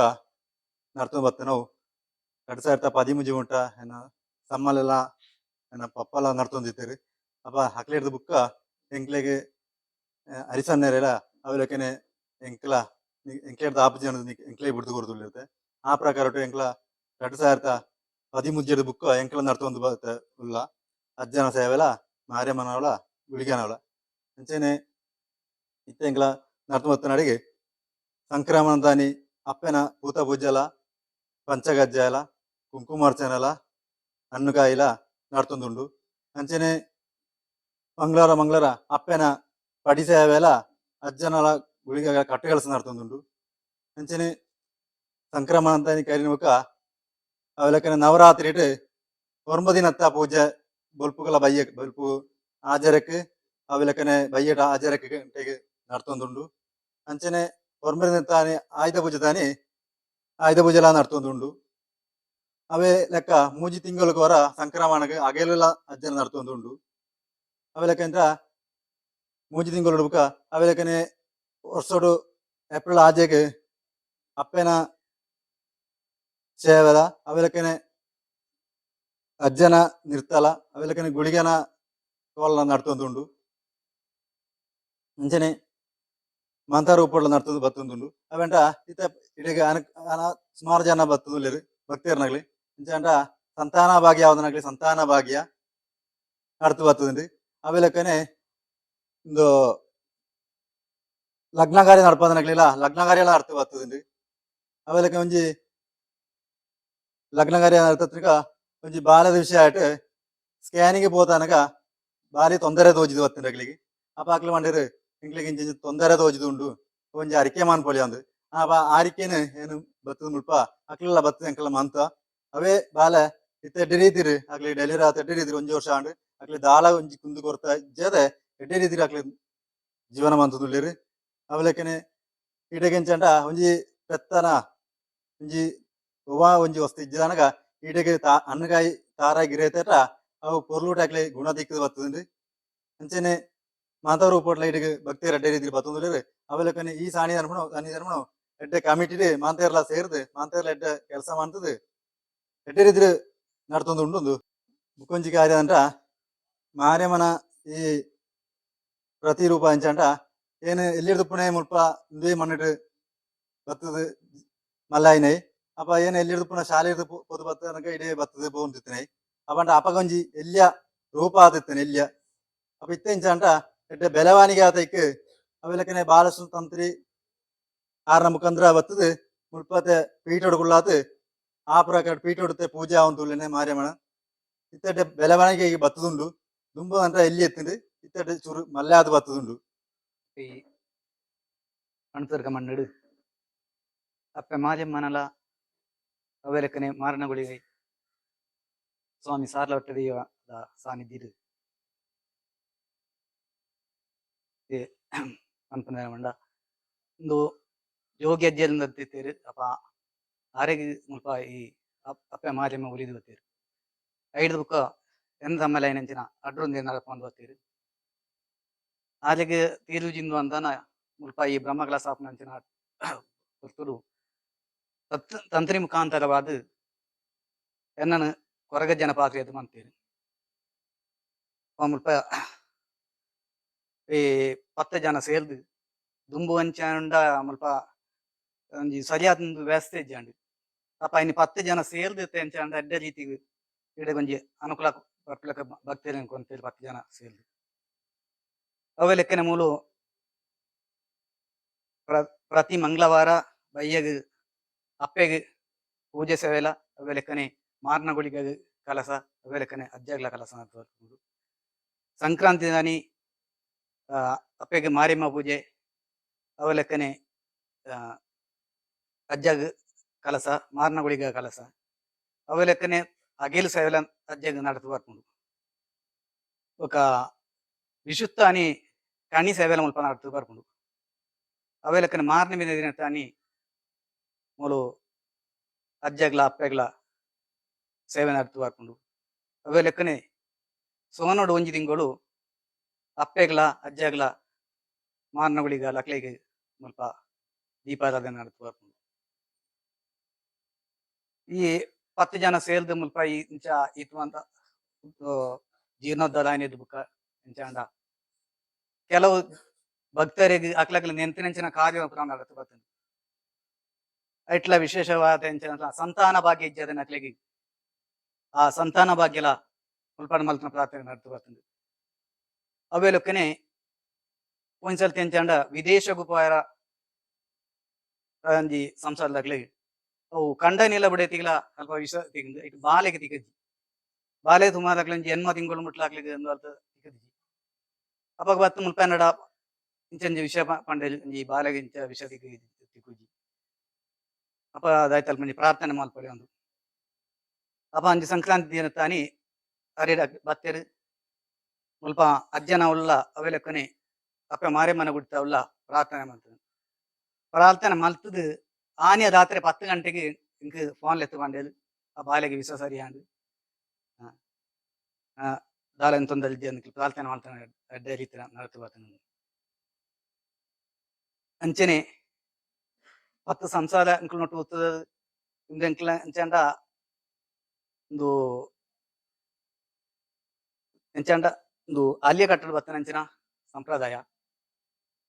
ನಡ್ತೊಂದು ಬತ್ತನವು. 2013 ಮುಟ್ಟ ಎನ್ನ ಸಮ್ಮಲೆಲ್ಲ ಎನ್ನ ಪಪ್ಪಲ ನಡ್ತೊಂದಿತ್ತೆರ್. ಅಪ ಅಕ್ಲೆಡ್ದ್ ಬುಕ್ಕ ಎಂಕ್ಲೆಗ್ ಅರಿಸನ್ನೆರೆಲ ಅವೆಲೆಕ್ಕನೆ ಎಂಕ್ಲ ಎಂಕ್ಲೆಡ್ದ್ ಆಪುಜಿ ಎಂಕ್ಲೆ ಬುಡ್ದು ಕೊರ್ದುಲ್ಲೆರ್. ಆ ಪ್ರಕಾರ ಎಂಕ್ಲ 2013 ಬುಕ್ಕ ಎಂಕ್ಲ ನಡ್ತೊಂದು ಬತ್ತ ಉಲ್ಲ ಅಜ್ಜನ ಸೇವೆಲ ಮಾರಿಯಮ್ಮನವಳ ಗುಳಿಗನವಳ. ಅಂಚನೆ ಇತ್ತೆ ಎಂಕ್ಲ ನಡ್ತೊಂದು ಬತ್ತನಡೆಗ್ ಸಂಕ್ರಮಣದಾನಿ ಅಪ್ಪೆನ ಪೂತ ಪೂಜೆಲ, ಪಂಚಗಜ್ಜಾಯಲ, ಕುಂಕುಮಾರ್ಚನೆಲ, ಹಣ್ಣುಕಾಯಿಲ ನಡ್ತೊಂದುಂಡು. ಅಂಚನೆ ಮಂಗಳವಾರ ಮಂಗಳವಾರ ಅಪ್ಪೆನ ಪಡಿ ಸೇವೆಲ ಅಜ್ಜನಲ ಗುಳಿಗ ಕಟ್ಟುಕಲಸ ನಡ್ತೊಂದುಂಡು. ಅಂಚನೆ ಸಂಕ್ರಮಣದಾನಿ ಕರಿನ ಬೊಕ್ಕ ಅವೆಲಕನೆ ನವರಾತ್ರಿಡ್ 9 ದಿನತ್ತ ಪೂಜೆ ಬೊಲ್ಪುಗಲ ಬಯ್ಯ ಬೊಲ್ಪು ಆಜರಕ್ ಅವೆಲಕನೆ ಬಯ್ಯಟ ಆಜರಕ್ ಗಂಟೆಗ್ ನಡ್ತೊಂದುಂಡು. ಅಂಚನೆ 9 ದಿನತ್ತಾನಿ ಆಯುಧ ಪೂಜೆ ತಾನಿ ಆಯುಧ ಪೂಜೆಲ ನಡ್ತೊಂದುಂಡು. ಅವೇ ಲೆಕ್ಕ ಮೂಜಿ ತಿಂಗಳಿಗೆ ವರ ಸಂಕ್ರಮಣಗ್ ಅಗೆಲುಲ ಅಜ್ಜನ ನಡ್ತೊಂದುಂಡು. ಅವೆ ಲೆಕ್ಕ ಎಂತ ಮೂಜಿ ತಿಂಗಳು ಬುಕ್ಕ ಅವೆ ಲೆಕ್ಕನೆ ವರ್ಷಡು ಏಪ್ರಿಲ್ ಆಜೆಗ್ ಅಪ್ಪೆನ ಸೇವೆಲ ಅವೆ ಲೆಕ್ಕನೆ ಅಜ್ಜನ ನಿರ್ತಲ ಅವೆ ಲೆಕ್ಕನೆ ಗುಳಿಗನ ಕೋಲ ನಡ್ತೊಂದುಂಡು. ಅಂಚನೆ ಮಾಂತ ರೂಪಡ್ಲ ನಡ್ತೊಂದು ಬತ್ತೊಂದುಂಡು. ಅವೆಂಟ ಇತ್ತೆ ಇಡೆಗ್ ಅನ ಅನ ಸುಮಾರು ಜನ ಬತ್ತೊಂದುಲ್ಲೆರ್ ಭಕ್ತೆರ್ನಗ್ಲಿ. ಅಂಚಂಡ ಸಂತಾನ ಭಾಗ್ಯ ಯಾವ್ದನಗ್ಲಿ ಸಂತಾನ ಭಾಗ್ಯ ನಡ್ತು ಬತ್ತುಂಡು. ಅವೆ ಲೆಕ್ಕನೆ ಇಂದು ಲಗ್ನ ಕಾರ್ಯ ನಡ್ಪದನಗ್ಲಿಲ ಲಗ್ನ ಕಾರ್ಯ ಎಲ್ಲ ನಡ್ತು ಬತ್ತುಂಡು. ಅವೆ ಲೆಕ್ಕ ಒಂಜಿ ಲಗ್ನ ಕಾರ್ಯ ನಡ್ತತ್ರಿಕ ಒಂಜಿ ಬಾಲದ ವಿಷಯ ಆಯ್ಟ್ ಸ್ಕ್ಯಾನಿಂಗ್ ಪೋತಾನಗ ಬಾರಿ ತೊಂದರೆ ತೋಜಿದ್ ಬತ್ತುಂಡು ಅಕ್ಲೆಗ್. ಅಪ ಅಕ್ಲು ಪಂಡೆರ್ ಎಂಕ್ಲೆಗ್ ಇಂಚ ಇಂಚ ತೊಂದರೆ ತೋಜಿದುಂಡು, ಒಂಜಿ ಅರಿಕೆ ಮಾನ್ಪೊಲಿ ಅಂದ್. ಅಪ ಆರಿಕೆನ್ ಏನು ಬತ್ತದ ಮುಲ್ಪ ಅಕ್ಲೆಲ ಬತ್ತದ ಎಂಕಲ್ಲ ಮಂತ ಅವೇ ಬಾಲೆ ಇತ್ತೆ ಎಡ್ಡೆ ರೀತಿಡ್ ಅಕ್ಲೆಗ್ ಡೆಲಿವರಿ ಆತ್ ಎಡ್ಡೆ ರೀತಿಡ್ ಒಂಜಿ ವರ್ಷ ಆಂಡ್. ಅಕ್ಲೆ ದಾಲ ಒಂಜಿ ಕುಂದು ಕೊರ್ತ ಇಜ್ಜದೆ ಎಡ್ಡೆ ರೀತಿಡ್ ಅಕ್ಲೆ ಜೀವನ ಮಂತೊಂದುಲ್ಲೆರ್. ಅವೆಲೆಕ್ಕನೆ ಇಡೆಗ್ ಎಂಚಂಡ ಒಂಜಿ ಪೆತ್ತನ ಒಂಜಿ ಒವಾ ಒಂಜಿ ವಸ್ತು ಇಜ್ಜಾನಗ ಇಡೆಗ್ ತಾ ಹಣ್ಣುಕಾಯಿ ತಾರಾಯಿ ಗಿರೇತೇಟ ಅವು ಪೊರ್ಲುಟ ಅಕ್ಲೆ ಗುಣ ದಿಕ್ಕದ್ ಬತ್ತುಂಡು. ಅಂಚನೆ ಮಾತ ರೂಪೊಟ್ಲ ಇಡೆಗ್ ಭಕ್ತೆರ್ ಎಡ್ಡೆ ರೀತಿಡ್ ಬತ್ತೊಂದುಲ್ಲೆರ್. ಅವೆಲೆಕ್ಕನೆ ಈ ಸಾಣಿ ಅನ್ಪುನ ಸಾನಿ ಅನ್ಪುನ ಎಡ್ಡೆ ಕಮಿಟಿ ಮಾಂತೇರ್ಲ ಸೇರ್ದು ಮಾಂತೇರ್ಲ ಎಡ್ಡೆ ಕೆಲಸ ಮಾಡ್ತದೆ ಎಡ್ಡೆ ರೀತಿ ನಡ್ತೊಂದು ಉಂಡು. ಬುಕ್ಕೊಂಜಿ ಕಾರ್ಯ ಅಂದ್ರ ಮಾರ್ಯಮ್ಮನ ಈ ಪ್ರತಿರೂಪ ಅಂಚಂಡ ಏನು ಎಲ್ಲಿರ್ದು ಪುಣೆ ಮುಲ್ಪ ಇಂದೇ ಮಣ್ಣಿട്ട് ಬತ್ತದ ಮಲ್ಲಾಯಿನೈ. ಅಪ್ಪ ಏನು ಎಲ್ಲಿರ್ದು ಪುನಃ ಶಾಲೆ ಇರ್ದು ಪೊದು ಬತ್ತನಕ ಇಡೇ ಬತ್ತದ ಪೋಂತಿತ್ತನೈ. ಅಪಂಡ ಅಪಗೊಂಜಿ ಎಲ್ಲಿಯ ರೂಪ ಆದಿತ್ತನೆ ಎಲ್ಲಿಯ. ಅಪ್ಪ ಇತ್ತೆ ಇಂಚಂಡ ಎಡ್ಡೆ ಬೆಲವಾನಿಗೆ ಆತೈಕ್ ಅವೆಲಕನೆ ಬಾಲಸುತಂತ್ರಿ ಆರ್ನ ಮುಖಂದ್ರ ಬತ್ತದ ಮುಲ್ಪತೆ ಪೀಠೋಡು ಕುಳ್ಳಾತು ಆ ಪ್ರಕಾರ ಪೀಠೋಡುತ್ತೆ ಪೂಜೆ ಆವಂತುಲ್ಲೇನೆ ಮಾರ್ಯಮ್ಮನ ಇತ್ತಡ್ಡೆ ಬೆಲವಾನಿಗೆ ಬತ್ತದುಂಡು. ದುಂಬು ಅಂದ್ರ ಎಲ್ಲಿ ಎತ್ತಿಂಡು ಇತ್ತಡ್ಡೆ ಚೂರು ಮಲ್ಲಾದ ಬತ್ತದುಂಡು. ಈ ಅಣತರ್ಕ ಮಣ್ಣಡು ಅಪ್ಪೆ ಮಾರಿಯಮ್ಮನಲ ಅವೆಲಕ್ಕನೆ ಮಾರನಗುಳಿಗೆ ಸ್ವಾಮಿ ಸಾರ್ಲವಟ್ಟದೆಯ ಸಾನ್ನಿಧ್ಯಡು ಪನ್ಪುನ ಪಂಡ ಇಂದು ಜೋಗಿ ಅಜ್ಜೆಲ್ ತೇರು. ಅಪ್ಪ ಆರೆಗ್ ಮುಲ್ಪ ಈ ಅಪ್ಪೆ ಮಾರಿಯಮ್ಮ ಒಲಿದು ಬತ್ತೇರು. ಐಡ್ದ್ ಬುಕ್ಕ ಎನ್ ಸಮ್ಮಲೈನಂಚಿನ ಅಡ್ರೊಂದು ನಡಪೊಂದು ಬತ್ತೇರು. ಆರೆಗ್ ತೀರುಜಿಂದು ಅಂದನ ಮುಲ್ಪ ಈ ಬ್ರಹ್ಮಕಲಶ ಆಪುನಂಚಿನ ಪೊರ್ತುಡು ತಂತ್ರಿ ಮುಖಾಂತರವಾದ ಎನ್ನನ್ ಕೊರಗಜ್ಜನ ಪಾತ್ರೆಯದು ಮಂತೇರು. ಮುಲ್ಪ ಈ 10 ಜನ ಸೇರ್ದು ದುಂಬು ಅಂಚಾಂಡ ಮುಲ್ಪ ಒಂಜಿ ಸರಿಯಾದ ವ್ಯವಸ್ಥೆ ಇಜ್ಜಾಂಡ್. ಅಪ್ಪ ಇನಿ 10 ಜನ ಸೇರ್ದು ಅಂಚಾಂಡ ಎಡ್ಡೆ ರೀತಿಗ್ ಇಡೆ ಒಂಜಿ ಅನುಕೂಲ ಬರ್ಪುಲೆಕ ಭಕ್ತೆರೆನ್ ಕೊಂತೇರು 10 ಜನ ಸೇರ್ದು. ಅವೆ ಲೆಕ್ಕನೆ ಮೂಲು ಪ್ರತಿ ಮಂಗಳವಾರ ಬಯ್ಯಗ್ ಅಪ್ಪೆಗ್ ಪೂಜೆ ಸೇವೆಲ ಅವೆ ಲೆಕ್ಕನೆ ಮಾರ್ನಗುಳಿಗ ಕಲಸ ಅವೆ ಲೆಕ್ಕನೆ ಅಜ್ಜಗ್ಲ ಕಲಸ ಅಂತ. ಸಂಕ್ರಾಂತಿ ದಾನಿ ಅಪ್ಪೆಗ್ ಮಾರಿಯಮ್ಮ ಪೂಜೆ ಅವೆ ಲೆಕ್ಕನೆ ಅಜ್ಜಗ್ ಕಲಸ ಮಾರ್ನಗುಳಿಗ ಕಲಸ ಅವೆ ಲೆಕ್ಕನೆ ಅಗೇಲು ಸೇವೆಲ ಅಜ್ಜಗ್ ನಡತು ಬರ್ಪುಂಡು. ಬೊಕ ವಿಶುತ್ತಾನಿ ಕಣಿ ಸೇವೆಲ ಮುಲ್ಪ ನಡತು ಬರ್ಪುಂಡು. ಅವೆ ಲೆಕ್ಕನೆ ಮಾರ್ನೆಮಿದ ದಿನತಾನಿ ಮೂಲು ಅಜ್ಜಗ್ಲ ಅಪ್ಪೆಗ್ಲ ಸೇವೆ ನಡತು ಬರ್ಪುಂಡು. ಅವೆ ಲೆಕ್ಕನೆ ಸೋನೋಡು ಒಂಜಿ ತಿಂಗಳು ಅಪ್ಪೆಗ್ಲ ಅಜ್ಜಗ್ಲ ಮಾರ್ನಗುಳಿಗ ಲಕ್ಲೆಗ್ ಮುಲ್ಪ ದೀಪಾರಾಧನೆ ನಡತು ಬರ್ಪುಂಡು. ಈ 10 ಜನ ಸೇರ್ದು ಮುಲ್ಪ ಈ ಇಂಚ ಇತ್ವಂತ ಜೀರ್ಣೋದ್ಧಾರ ಆಯ್ನದ್ ಬುಕ್ಕ ಇಂಚಾಂಡ ಕೆಲವು ಭಕ್ತರಿಗೆ ಅಕ್ಲಕ್ಲ ನೆಂತಿನಂಚಿನ ಕಾರ್ಯ ಪೂರ ನಡತು ಬರ್ತದೆ. ಐಟ್ಲ ವಿಶೇಷವಾದ ಎಂಚ ಸಂತಾನ ಭಾಗ್ಯ ಇಜ್ಜದ ಅಕ್ಲೆಗ್ ಆ ಸಂತಾನ ಭಾಗ್ಯಲ ಮುಲ್ಪಣ ಮಲ್ತನ ಪ್ರಾರ್ಥನೆ ನಡತು ಬರ್ತದೆ. ಅವೆ ಲೊಕ್ಕನೆ ಒಂದ್ಸಲ ಎಂಚಾಂಡ ವಿದೇಶಕ್ಕೂ ಪೋಯರ ಒಂಜಿ ಸಂಸಾರದಾಗ್ಲಿ ಅವು ಕಂಡನಿಲ್ಲ ಬಿಡೈತಿಗ್ಲ ಅಲ್ಪ ವಿಷ ತಿಂದು ಇಟ್ಟು ಬಾಲೆಗೆ ತಿಕ್ಕಜ್ಜಿ ಬಾಲೆ ಸುಮಾರಾಗ್ಲಿ ಒಂಜಿ 8 ತಿಂಗಳು ಮುಟ್ಲಾಗ್ಲಿಕ್ಕೆ ಒಂದು ಅರ್ಥ ತಿಕ್ಕಜ್ಜಿ. ಅಪ್ಪಾಗ ಬತ್ತು ಮುಲ್ಪ ನಡ ಇಂಚಂಜಿ ವಿಷ ಪಂಡ ಒಂಜಿ ಬಾಲೆಗೆ ಇಂಚ ವಿಷ ತಿಕ್ಕುಜಿ. ಅಪ್ಪ ಅದಾಯ್ತಲ್ಪ ಒಂಜಿ ಪ್ರಾರ್ಥನೆ ಮಲ್ಪೊಲಿ ಒಂದು. ಅಪ್ಪ ಅಂಜಿ ಸಂಕ್ರಾಂತಿ ದಿನ ತಾನಿ ಅರಿಡ ಬತ್ತೆರು ಮುಲ್ಪ ಅಜ್ಜನ ಉಲ್ಲ ಅವೆಲೆಕ್ಕನೆ ಅಪ್ಪ ಮಾರಿಯಮ್ಮನ ಗುಡಿತ ಉಲ್ಲ ಪ್ರಾರ್ಥನೆ ಮಾಡ್ತದೆ. ಪ್ರಾರ್ಥನೆ ಮಲ್ತದು ಆನೆಯ ರಾತ್ರಿ 10 ಗಂಟೆಗೆ ಇಂಕ್ ಫೋನ್ ಎತ್ತು ಬಂಡೇಲು ಆ ಬಾಲೆಗೆ ವಿಷ ಸರಿಯಾಂಡು ದಾಲ ತೊಂದರೆ ಪ್ರಾರ್ಥನೆ ಮಾಡ್ತಾನೆ ಅಡ್ಡ ರೀತಿ ನಡತು ಬರ್ತಾನೆ. ಅಂಚನೆ 10 ಸಂಸಾರ ಅಂಕಲ್ ನೊಟ್ಟು ಉತ್ತದ ಇಂದು ಅಂಕಲ್ ಅಂಚಾಂಡ ಒಂದು ಎಂಚಾಂಡ ಒಂದು ಅಲ್ಲಿಯ ಕಟ್ಟಡ ಬತ್ತನ ಅಂಚಿನ ಸಂಪ್ರದಾಯ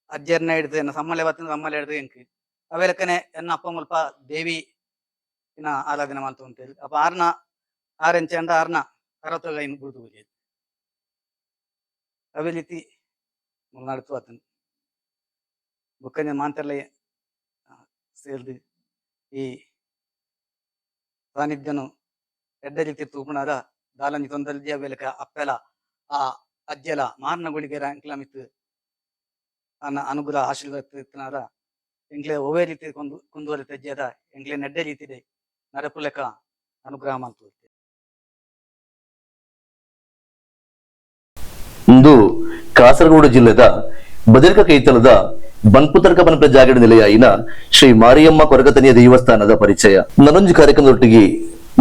ಅಜ್ಜರ್ನ ಹಿಡ್ದು ಎನ್ನ ಸಮ್ಮಲೆ ಬತ್ತನ ಸಮ್ಮಲೆ ಹಿಡ್ದು ಎಂಕ್ ಅವೆಲಕ್ಕನೆ ಎನ್ನ ಅಪ್ಪ ಮುಲ್ಪ ದೇವಿ ಇನ್ನ ಆರಾಧನೆ ಮಾಡ್ತು ಅಂತೇಳಿ ಅಪ್ಪ ಆರ್ನ ಆರ್ ಎಂಚಾಂಡ ಆರ್ನ ಅರವತ್ತೊಗ ಇನ್ನು ಗುರುತು ಹೋಗಿ ಅವೇ ರೀತಿ ನಡ್ತು ಆತನ ಬುಕ್ಕಂಜ ಮಾಂತರ್ಲ ಸೇರ್ದು ಈ ಸಾನ್ನಿಧ್ಯನು ಎಡ್ಡ ರೀತಿ ತೂಪುಣಾದ ದಾಲಂಜಿ ತೊಂದಲ್ಜಿ ಅವೆಲಕ ಅಪ್ಪೆಲ ಆ ಅಜ್ಜಲ ಮಾರ್ನ ಗುಳಿಗೆ ಅಂಕ್ಲಮಿತ್ತು ಅನ್ನ ಅನುಗ್ರಹ ಆಶೀರ್ವಾದ ಇತ್ತನಾದ ಎಂಕ್ಲೆ ಒವೇ ರೀತಿ ಕುಂದುವರೆ ತಜ್ಜದ ಎಂಕ್ಲೆ ನೆಡ್ಡೆ ರೀತಿದೆ ನರಪುಲೆಕ ಅನುಗ್ರಹ ಮಾಡ್ತು. ಇಂದು ಕಾಸರಗೋಡು ಜಿಲ್ಲೆದ ಬದಿರ್ಕ ಕೈತಲದ ಬನ್ಪುತರ್ಕ ಪನಪೆ ಜಾಗಡ ನಿಲಯ ಶ್ರೀ ಮಾರಿಯಮ್ಮ ಕೊರಗತನಿಯ ದೇವಸ್ಥಾನದ ಪರಿಚಯ ನನೊಂಜಿ ಕಾರ್ಯಕ್ರಮದೊಟ್ಟಿಗೆ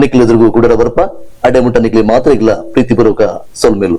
ನಿಕ್ಲೆದುರ್ಗು ಕುಡರ ಬರ್ಪ ಅಡೆಮುಟ್ಟ ನಿಕ್ಲೆ ಮಾತ್ರ ಪ್ರೀತಿಪೂರ್ವಕ ಸೊಲ್ಮೆಲು.